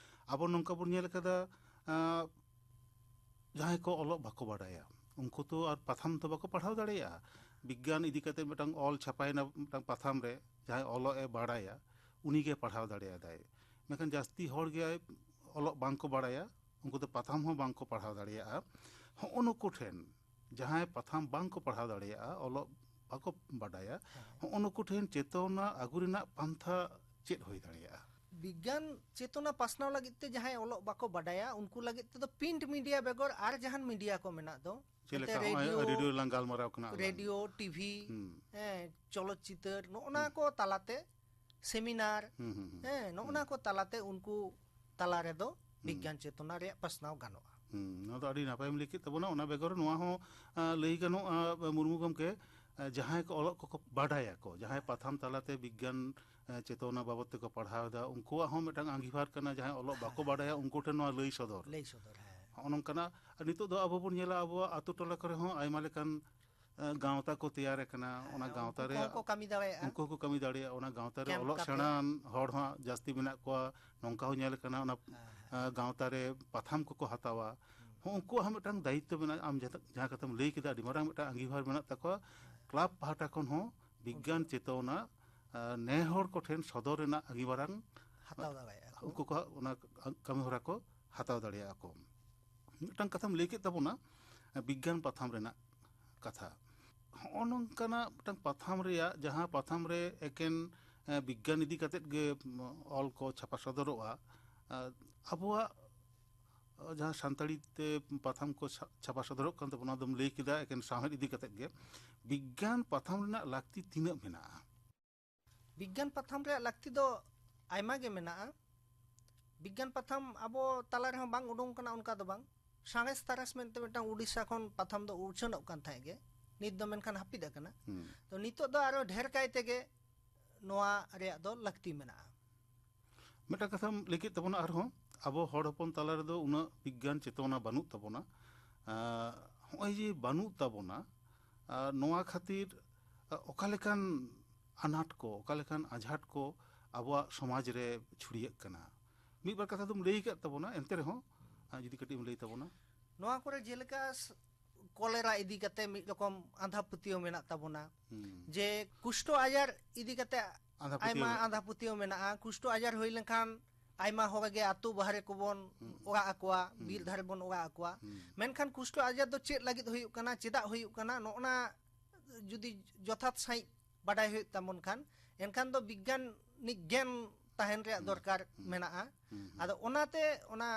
ᱟᱵᱚ ᱱᱚᱝᱠᱟ ᱵᱚᱱ ᱧᱮᱞ ᱠᱟᱫᱟ, ᱟᱸ, ᱡᱟᱦᱟᱸᱭ ᱠᱚ ᱚᱞᱚᱜ ᱵᱟᱠᱚ ᱵᱟᱰᱟᱭᱟ, ᱩᱱᱠᱩ ᱛᱚ ᱟᱨ ᱯᱟᱛᱷᱟᱢ ᱛᱚ ᱵᱟᱠᱚ ᱯᱟᱲᱦᱟᱣ ᱫᱟᱲᱮᱭᱟᱜᱼᱟ᱾ ᱵᱤᱜᱽᱜᱟᱱ ᱤᱫᱤ ᱠᱟᱛᱮᱫ ᱢᱤᱫᱴᱟᱝ ᱚᱞ ᱪᱷᱟᱯᱟᱭᱮᱱᱟ ᱢᱤᱫᱴᱟᱝ ᱯᱟᱛᱷᱟᱢ ᱨᱮ, ᱡᱟᱦᱟᱸᱭ ᱚᱞᱚᱜ ᱮ ᱵᱟᱲᱟᱭᱟ, ᱩᱱᱤᱜᱮ ᱯᱟᱲᱦᱟᱣ ᱫᱟᱲᱮᱭᱟᱫᱟᱭ᱾ ᱢᱮᱱᱠᱷᱟᱱ ᱡᱟᱹᱥᱛᱤ ᱦᱚᱲ ᱜᱮ ᱚᱞᱚᱜ ᱵᱟᱝᱠᱚ ᱵᱟᱲᱟᱭᱟ, ᱩᱱᱠᱩ ᱫᱚ ᱯᱟᱛᱷᱟᱢ ᱦᱚᱸ ᱵᱟᱝᱠᱚ ᱯᱟᱲᱦᱟᱣ ᱫᱟᱲᱮᱭᱟᱜᱼᱟ᱾ ᱦᱚᱸᱜᱼᱚ ᱱᱩᱠᱩ ᱴᱷᱮᱱ, ᱡᱟᱦᱟᱸᱭ ᱯᱟᱛᱷᱟᱢ ᱵᱟᱝᱠᱚ ᱯᱟᱲᱦᱟᱣ ᱫᱟᱲᱮᱭᱟᱜᱼᱟ, ᱚᱞᱚᱜ ᱵᱟᱠᱚ ᱵᱟᱰᱟᱭᱟ, ᱦᱚᱸᱜᱼᱚ ᱱᱩᱠᱩ ᱴᱷᱮᱱ ᱪᱮᱛᱚᱱᱟ ᱟᱹᱜᱩ ᱨᱮᱱᱟᱜ ᱯᱟᱱᱛᱷᱟ ᱪᱮᱫ ᱦᱩᱭ ᱫᱟᱲᱮᱭᱟᱜᱼᱟ? ᱵᱤᱜᱽᱜᱟᱱ ᱪᱮᱛᱚᱱᱟ ᱯᱟᱥᱱᱟᱣ ᱞᱟᱹᱜᱤᱫ ᱛᱮ ᱡᱟᱦᱟᱸᱭ ᱚᱞᱚᱜ ᱵᱟᱠᱚ ᱵᱟᱰᱟᱭᱟ, ᱩᱱᱠᱩ ᱞᱟᱹᱜᱤᱫ ᱛᱮᱫᱚ ᱯᱨᱤᱱᱴ ᱢᱤᱰᱤᱭᱟ ᱵᱮᱜᱚᱨ ᱟᱨ ᱡᱟᱦᱟᱱ ᱢᱤᱰᱤᱭᱟ ᱠᱚ ᱢᱮᱱᱟᱜ ᱫᱚ, ᱪᱮᱫ ᱮᱱᱛᱮ ᱞᱮᱠᱟ ᱦᱚᱸᱜᱼᱚᱭ ᱨᱮᱰᱤᱭᱳ, ᱨᱮᱰᱤᱭᱳ ᱞᱟᱝ ᱜᱟᱞᱢᱟᱨᱟᱣ ᱠᱟᱱᱟ ᱟᱞᱟᱝ᱾ ᱨᱮᱰᱤᱭᱳ, ᱴᱤᱵᱷᱤ, ᱦᱩᱸ᱾ ᱦᱮᱸ, ᱪᱚᱞᱚᱛ ᱪᱤᱛᱟᱹᱨ, ᱱᱚᱜᱼᱚ ᱱᱟ ᱦᱩᱸ᱾ ᱠᱚ ᱛᱟᱞᱟᱛᱮ ᱥᱮᱢᱤᱱᱟᱨ, ᱦᱩᱸ, ᱦᱩᱸ, ᱦᱩᱸ᱾ ᱦᱮᱸ, ᱱᱚᱜᱼᱚ ᱦᱩᱸ᱾ ᱱᱟ ᱠᱚ ᱛᱟᱞᱟᱛᱮ ᱩᱱᱠᱩ ᱛᱟᱞᱟ ᱨᱮᱫᱚ ᱦᱩᱸ᱾ ᱵᱤᱜᱽᱜᱟᱱ ᱪᱮᱛᱚᱱᱟ ᱨᱮᱭᱟᱜ ᱯᱟᱥᱱᱟᱣ ᱜᱟᱱᱚᱜᱼᱟ᱾ ᱦᱩᱸ, ᱱᱚᱣᱟ ᱫᱚ ᱟᱹᱰᱤ ᱱᱟᱯᱟᱭᱮᱢ ᱞᱟᱹᱭ ᱠᱮᱫ ᱛᱟᱵᱚᱱᱟ᱾ ᱚᱱᱟ ᱵᱮᱜᱚᱨ ᱱᱚᱣᱟ ᱦᱚᱸ, ᱟ, ᱞᱟᱹᱭ ᱜᱟᱱᱚᱜᱼᱟ, ᱢᱩᱨᱢᱩ ᱜᱚᱢᱠᱮ, ᱟ, ᱡᱟᱦᱟᱸᱭ ᱠᱚ ᱚᱞᱚᱜ ᱠᱚᱠᱚ ᱵᱟᱰᱟᱭᱟᱠᱚ, ᱡᱟᱦᱟᱸᱭ ᱯᱟᱛᱷᱟᱢ ᱛᱟᱞᱟᱛᱮ ᱵᱤᱜᱽᱜᱟᱱ, ᱟ, ᱪᱮᱛᱚᱱᱟ ᱵᱟᱵᱚᱫ ᱛᱮᱠᱚ ᱯᱟᱲᱦᱟᱣ ᱮᱫᱟ, ᱩᱱᱠᱩᱣᱟᱜ ᱦᱚᱸ ᱢᱤᱫᱴᱟᱝ ᱟᱸᱜᱤᱵᱷᱟᱨ ᱠᱟᱱᱟ, ᱡᱟᱦᱟᱸᱭ ᱚᱞᱚᱜ ᱵᱟᱠᱚ ᱦᱮᱸ᱾ ᱵᱟᱰᱟᱭᱟ, ᱩᱱᱠᱩ ᱴᱷᱮᱱ ᱱᱚᱣᱟ ᱞᱟᱹᱭ ᱥᱚᱫᱚᱨ᱾ ᱞᱟᱹᱭ ᱥᱚᱫᱚᱨ, ᱦᱮᱸ᱾ ᱦᱚᱸᱜᱼᱚ ᱱᱚᱝᱠᱟᱱᱟᱜ᱾ ᱟᱨ ᱱᱤᱛᱚᱜ ᱫᱚ ᱟᱵᱚ ᱵᱚᱱ ᱧᱮᱞᱟ, ᱟᱵᱚᱣᱟᱜ ᱟᱛᱳ ᱴᱚᱞᱟ ᱠᱚᱨᱮ ᱦᱚᱸ ᱟᱭᱢᱟ ᱞᱮᱠᱟᱱ, ᱟ, ᱜᱟᱶᱛᱟ ᱠᱚ ᱛᱮᱭᱟᱨ ᱟᱠᱟᱱᱟ᱾ ᱦᱮᱸ, ᱚᱱᱟ ᱜᱟᱶᱛᱟ ᱩᱱᱠᱩ ᱨᱮ ᱠᱚᱦᱚᱸ ᱠᱚ ᱠᱟᱹᱢᱤ ᱫᱟᱲᱮᱭᱟᱜᱼᱟ᱾ ᱩᱱᱠᱩ ᱦᱚᱸᱠᱚ ᱠᱟᱹᱢᱤ ᱫᱟᱲᱮᱭᱟᱜᱼᱟ᱾ ᱚᱱᱟ ᱜᱟᱶᱛᱟ ᱨᱮ ᱠᱮᱢᱯ ᱚᱞᱚᱜ ᱠᱟᱛᱮ᱾ ᱥᱮᱬᱟᱱ ᱦᱚᱲ ᱦᱚᱸ ᱡᱟᱹᱥᱛᱤ ᱢᱮᱱᱟᱜ ᱠᱚᱣᱟ, ᱱᱚᱝᱠᱟ ᱦᱚᱸ ᱧᱮᱞ ᱟᱠᱟᱱᱟ᱾ ᱚᱱᱟ, ᱦᱮᱸ, ᱦᱮᱸ᱾ ᱟ, ᱜᱟᱶᱛᱟ ᱨᱮ ᱯᱟᱛᱷᱟᱢ ᱠᱚᱠᱚ ᱦᱟᱛᱟᱣᱟ᱾ ᱦᱩᱸ᱾ ᱦᱚᱸ, ᱩᱱᱠᱩᱣᱟᱜ ᱦᱚᱸ ᱢᱤᱫᱴᱟᱝ ᱫᱟᱭᱤᱛᱛᱚ ᱢᱮᱱᱟᱜᱼᱟ᱾ ᱟᱢ ᱡᱟᱦᱟᱸ, ᱡᱟᱦᱟᱸ ᱠᱟᱛᱷᱟᱢ ᱞᱟᱹᱭ ᱠᱮᱫᱟ, ᱟᱹᱰᱤ ᱢᱟᱨᱟᱝ ᱢᱤᱫᱴᱟᱝ ᱟᱸᱜᱤᱵᱷᱟᱨ ᱢᱮᱱᱟᱜ ᱛᱟᱠᱚᱣᱟ᱾ ᱦᱮᱸ᱾ ᱠᱞᱟᱵᱽ ᱯᱟᱦᱴᱟ ᱠᱷᱚᱱ ᱦᱚᱸ ᱵᱤᱜᱽᱜᱟᱱ ᱩᱱᱠᱩ ᱪᱮᱛᱚᱱᱟ, ᱟ, ᱱᱮ ᱦᱚᱲ ᱠᱚᱴᱷᱮᱱ ᱥᱚᱫᱚᱨ ᱨᱮᱱᱟᱜ ᱟᱸᱜᱤᱵᱷᱟᱨᱟᱝ ᱦᱟᱛᱟᱣ ᱫᱟᱲᱮᱭᱟᱜᱼᱟ ᱠᱚ᱾ ᱩᱱᱠᱩ ᱠᱚᱣᱟᱜ ᱚᱱᱟ ᱠᱟᱹᱢᱤ ᱦᱚᱨᱟ ᱠᱚ ᱦᱟᱛᱟᱣ ᱫᱟᱲᱮᱭᱟᱜᱼᱟ ᱠᱚ᱾ ᱢᱤᱫᱴᱟᱝ ᱠᱟᱛᱷᱟᱢ ᱞᱟᱹᱭ ᱠᱮᱫ ᱛᱟᱵᱚᱱᱟ, ᱵᱤᱜᱽᱜᱟᱱ ᱯᱟᱛᱷᱟᱢ ᱨᱮᱱᱟᱜ ᱠᱟᱛᱷᱟ᱾ ᱦᱚᱸᱜᱼᱚ ᱱᱚᱝᱠᱟᱱᱟᱜ ᱢᱤᱫᱴᱟᱝ ᱯᱟᱛᱷᱟᱢ ᱨᱮᱭᱟᱜ, ᱡᱟᱦᱟᱸ ᱯᱟᱛᱷᱟᱢ ᱨᱮ ᱮᱠᱮᱱ, ᱮ, ᱵᱤᱜᱽᱜᱟᱱ ᱤᱫᱤ ᱠᱟᱛᱮᱫ ᱜᱮ, ᱚᱞ ᱠᱚ ᱪᱷᱟᱯᱟ ᱥᱚᱫᱚᱨᱚᱜᱼᱟ, ᱟ, ᱟᱵᱚᱣᱟᱜ, ᱟ, ᱡᱟᱦᱟᱸ ᱥᱟᱱᱛᱟᱲᱤ ᱛᱮ ᱯᱟᱛᱷᱟᱢ ᱠᱚ ᱪᱷᱟ-, ᱪᱷᱟᱯᱟ ᱥᱚᱫᱚᱨᱚᱜ ᱠᱟᱱ ᱛᱟᱵᱚᱱᱟ, ᱚᱱᱟ ᱫᱚᱢ ᱞᱟᱹᱭ ᱠᱮᱫᱟ, ᱮᱠᱮᱱ ᱥᱟᱶᱦᱮᱫ ᱤᱫᱤ ᱠᱟᱛᱮᱫ ᱜᱮ᱾ ᱵᱤᱜᱽᱜᱟᱱ ᱯᱟᱛᱷᱟᱢ ᱨᱮᱱᱟᱜ ᱞᱟᱹᱠᱛᱤ ᱛᱤᱱᱟᱹᱜ ᱢᱮᱱᱟᱜᱼᱟ? ᱵᱤᱜᱽᱜᱟᱱ ᱯᱟᱛᱷᱟᱢ ᱨᱮᱭᱟᱜ ᱞᱟᱹᱠᱛᱤ ᱫᱚ ᱟᱭᱢᱟ ᱜᱮ ᱢᱮᱱᱟᱜᱼᱟ᱾ ᱵᱤᱜᱽᱜᱟᱱ ᱯᱟᱛᱷᱟᱢ ᱟᱵᱚ ᱛᱟᱞᱟ ᱨᱮᱦᱚᱸ ᱵᱟᱝ ᱩᱰᱩᱝ ᱠᱟᱱᱟ ᱚᱱᱠᱟ ᱫᱚ ᱵᱟᱝ᱾ ᱥᱟᱬᱮᱥ ᱛᱟᱨᱟᱥ ᱢᱮᱱᱛᱮ ᱢᱤᱫᱴᱟᱝ ᱩᱰᱤᱥᱟ ᱠᱷᱚᱱ ᱯᱟᱛᱷᱟᱢ ᱫᱚ ᱩᱪᱷᱟᱹᱱᱚᱜ ᱠᱟᱱ ᱛᱟᱦᱮᱸᱫ ᱜᱮ, ᱱᱤᱛ ᱫᱚ ᱢᱮᱱᱠᱷᱟᱱ ᱦᱟᱹᱯᱤᱫ ᱟᱠᱟᱱᱟ᱾ ᱦᱩᱸ᱾ ᱛᱚ ᱱᱤᱛᱚᱜ ᱫᱚ ᱟᱨᱚ ᱰᱷᱮᱨ ᱠᱟᱭ ᱛᱮᱜᱮ ᱱᱚᱣᱟ ᱨᱮᱭᱟᱜ ᱫᱚ ᱞᱟᱹᱠᱛᱤ ᱢᱮᱱᱟᱜᱼᱟ᱾ ᱢᱤᱫᱴᱟᱝ ᱠᱟᱛᱷᱟᱢ ᱞᱟᱹᱭ ᱠᱮᱫ ᱛᱟᱵᱚᱱᱟ, ᱟᱨᱦᱚᱸ ᱟᱵᱚ ᱦᱚᱲ ᱦᱚᱯᱚᱱ ᱛᱟᱞᱟ ᱨᱮᱫᱚ ᱩᱱᱟᱹᱜ ᱵᱤᱜᱽᱜᱟᱱ ᱪᱮᱛᱚᱱᱟ ᱵᱟᱹᱱᱩᱜ ᱛᱟᱵᱚᱱᱟ᱾ ᱟᱸ, ᱦᱚᱸᱜᱼᱚᱭ ᱡᱮ ᱵᱟᱹᱱᱩᱜ ᱛᱟᱵᱚᱱᱟ, ᱟᱸ, ᱱᱚᱣᱟ ᱠᱷᱟᱹᱛᱤᱨ, ᱟᱸ, ᱚᱠᱟ ᱞᱮᱠᱟᱱ ᱟᱱᱟᱴ ᱠᱚ, ᱚᱠᱟ ᱞᱮᱠᱟᱱ ᱟᱡᱷᱟᱴ ᱠᱚ ᱟᱵᱚᱣᱟᱜ ᱥᱚᱢᱟᱡᱽ ᱨᱮ ᱪᱷᱩᱲᱭᱟᱹᱜ ᱠᱟᱱᱟ? ᱢᱤᱫ ᱵᱟᱨ ᱠᱟᱛᱷᱟ ᱫᱚᱢ ᱞᱟᱹᱭ ᱟᱠᱟᱫ ᱛᱟᱵᱚᱱᱟ, ᱮᱱᱛᱮ ᱨᱮᱦᱚᱸ, ᱟᱸ, ᱡᱩᱫᱤ ᱠᱟᱹᱴᱤᱡ ᱮᱢ ᱞᱟᱹᱭ ᱛᱟᱵᱚᱱᱟ᱾ ᱱᱚᱣᱟ ᱠᱚᱨᱮ ᱡᱮᱞᱮᱠᱟ ᱥ-, ᱠᱚᱞᱮᱨᱟ ᱤᱫᱤ ᱠᱟᱛᱮ ᱢᱤᱫ ᱨᱚᱠᱚᱢ ᱟᱸᱫᱷᱟ ᱯᱟᱹᱛᱭᱟᱹᱣ ᱢᱮᱱᱟᱜ ᱛᱟᱵᱚᱱᱟ᱾ ᱦᱩᱸ᱾ ᱡᱮ ᱠᱩᱥᱴᱚ ᱟᱡᱟᱨ ᱤᱫᱤ ᱠᱟᱛᱮ ᱟᱸᱫᱷᱟ ᱯᱟᱹᱛᱭᱟᱹᱣ ᱟᱭᱢᱟ ᱢᱮᱱᱟᱜᱼᱟ᱾ ᱟᱸᱫᱷᱟ ᱯᱟᱹᱛᱭᱟᱹᱣ ᱢᱮᱱᱟᱜᱼᱟ᱾ ᱠᱩᱥᱴᱚ ᱟᱡᱟᱨ ᱦᱩᱭ ᱞᱮᱱᱠᱷᱟᱱ ᱟᱭᱢᱟ ᱦᱚᱲ ᱜᱮ ᱟᱹᱛᱩ ᱵᱟᱦᱨᱮ ᱠᱚᱵᱚᱱ ᱦᱩᱸ᱾ ᱚᱲᱟᱜ ᱟᱠᱚᱣᱟ, ᱦᱩᱸ᱾ ᱵᱤᱨ ᱫᱷᱟᱨᱮ ᱵᱚᱱ ᱚᱲᱟᱜ ᱟᱠᱚᱣᱟ᱾ ᱦᱩᱸ᱾ ᱢᱮᱱᱠᱷᱟᱱ ᱠᱩᱥᱴᱚ ᱟᱡᱟᱨ ᱫᱚ ᱪᱮᱫ ᱞᱟᱹᱜᱤᱫ ᱦᱩᱭᱩᱜ ᱠᱟᱱᱟ, ᱪᱮᱫᱟᱜ ᱦᱩᱭᱩᱜ ᱠᱟᱱᱟ, ᱱᱚᱜᱼᱱᱟ ᱡᱩᱫᱤ ᱡᱚᱛᱷᱟᱛ ᱥᱟᱺᱦᱤᱡ ᱵᱟᱰᱟᱭ ᱦᱩᱭᱩᱜ ᱛᱟᱵᱚᱱ ᱠᱷᱟᱱ, ᱮᱱᱠᱷᱟᱱ ᱫᱚ ᱵᱤᱜᱽᱜᱟᱱᱤᱠ ᱜᱮᱭᱟᱱ ᱛᱟᱦᱮᱱ ᱨᱮᱭᱟᱜ ᱦᱩᱸ᱾ ᱫᱚᱨᱠᱟᱨ ᱦᱩᱸ᱾ ᱢᱮᱱᱟᱜᱼᱟ᱾ ᱦᱩᱸ᱾ ᱦᱩᱸ᱾ ᱟᱫᱚ ᱚᱱᱟᱛᱮ ᱚᱱᱟ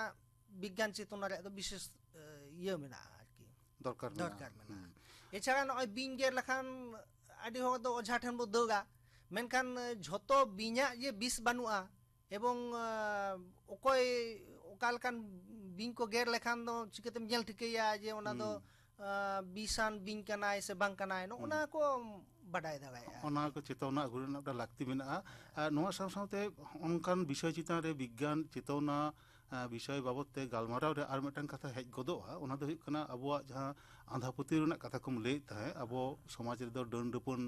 ᱵᱤᱜᱽᱜᱟᱱ ᱪᱮᱛᱚᱱᱟ ᱨᱮᱭᱟᱜ ᱫᱚ ᱵᱤᱥᱮᱥ, ᱮ, ᱤᱭᱟᱹ ᱢᱮᱱᱟᱜᱼᱟ ᱟᱨᱠᱤ᱾ ᱫᱚᱨᱠᱟᱨ ᱢᱮᱱᱟᱜᱼᱟ᱾ ᱫᱚᱨᱠᱟᱨ ᱢᱮᱱᱟᱜᱼᱟ᱾ ᱦᱩᱸ᱾ ᱮᱪᱷᱟᱲᱟ ᱱᱚᱜᱼᱚᱭ ᱵᱤᱧ ᱜᱮᱨ ᱞᱮᱠᱷᱟᱱ ᱟᱹᱰᱤ ᱦᱚᱲ ᱫᱚ ᱚᱡᱷᱟ ᱴᱷᱮᱱ ᱵᱚ ᱫᱟᱹᱲᱟ, ᱢᱮᱱᱠᱷᱟᱱ, ᱮ, ᱡᱷᱚᱛᱚ ᱵᱤᱧᱟᱜ ᱡᱮ ᱵᱤᱥ ᱵᱟᱹᱱᱩᱜᱼᱟ, ᱮᱵᱚᱝ, ᱟ, ᱚᱠᱚᱭ ᱚᱠᱟ ᱞᱮᱠᱟᱱ ᱵᱤᱧ ᱠᱚ ᱜᱮᱨ ᱞᱮᱠᱷᱟᱱ ᱫᱚ ᱪᱤᱠᱟᱹᱛᱮᱢ ᱧᱮᱞ ᱴᱷᱤᱠᱟᱹᱭᱟ ᱡᱮ ᱚᱱᱟ ᱫᱚ, ᱦᱩᱸ᱾ ᱟ, ᱵᱤᱥᱟᱱ ᱵᱤᱧ ᱠᱟᱱᱟᱭ ᱥᱮ ᱵᱟᱝ ᱠᱟᱱᱟᱭ, ᱱᱚᱜᱼᱚ ᱦᱩᱸ᱾ ᱱᱟ ᱠᱚ ᱵᱟᱰᱟᱭ ᱫᱟᱲᱮᱭᱟᱜᱼᱟ᱾ ᱚᱱᱟ ᱠᱚ ᱪᱮᱛᱟᱣᱱᱟ ᱟᱹᱜᱩ ᱨᱮᱱᱟᱜ ᱢᱤᱫᱴᱟᱝ ᱞᱟᱹᱠᱛᱤ ᱢᱮᱱᱟᱜᱼᱟ᱾ ᱟᱨ ᱱᱚᱣᱟ ᱥᱟᱶ ᱥᱟᱶᱛᱮ ᱚᱱᱠᱟᱱ ᱵᱤᱥᱚᱭ ᱪᱮᱛᱟᱱ ᱨᱮ ᱵᱤᱜᱽᱜᱟᱱ ᱪᱮᱛᱟᱣᱱᱟ, ᱟ, ᱵᱤᱥᱚᱭ ᱵᱟᱵᱚᱛ ᱛᱮ ᱜᱟᱞᱢᱟᱨᱟᱣ ᱨᱮ ᱟᱨ ᱢᱤᱫᱴᱟᱝ ᱠᱟᱛᱷᱟ ᱦᱮᱡ ᱜᱚᱫᱚᱜᱼᱟ, ᱚᱱᱟ ᱫᱚ ᱦᱩᱭᱩᱜ ᱠᱟᱱᱟ ᱟᱵᱚᱣᱟᱜ ᱡᱟᱦᱟᱸ ᱟᱸᱫᱷᱟ ᱯᱟᱹᱛᱭᱟᱹᱣ ᱨᱮᱱᱟᱜ ᱠᱟᱛᱷᱟ ᱠᱚᱢ ᱞᱟᱹᱭᱮᱫ ᱛᱟᱦᱮᱸᱫ, ᱟᱵᱚ ᱥᱚᱢᱟᱡᱽ ᱨᱮᱫᱚ ᱰᱟᱹᱱ ᱰᱟᱹᱯᱟᱹᱱ,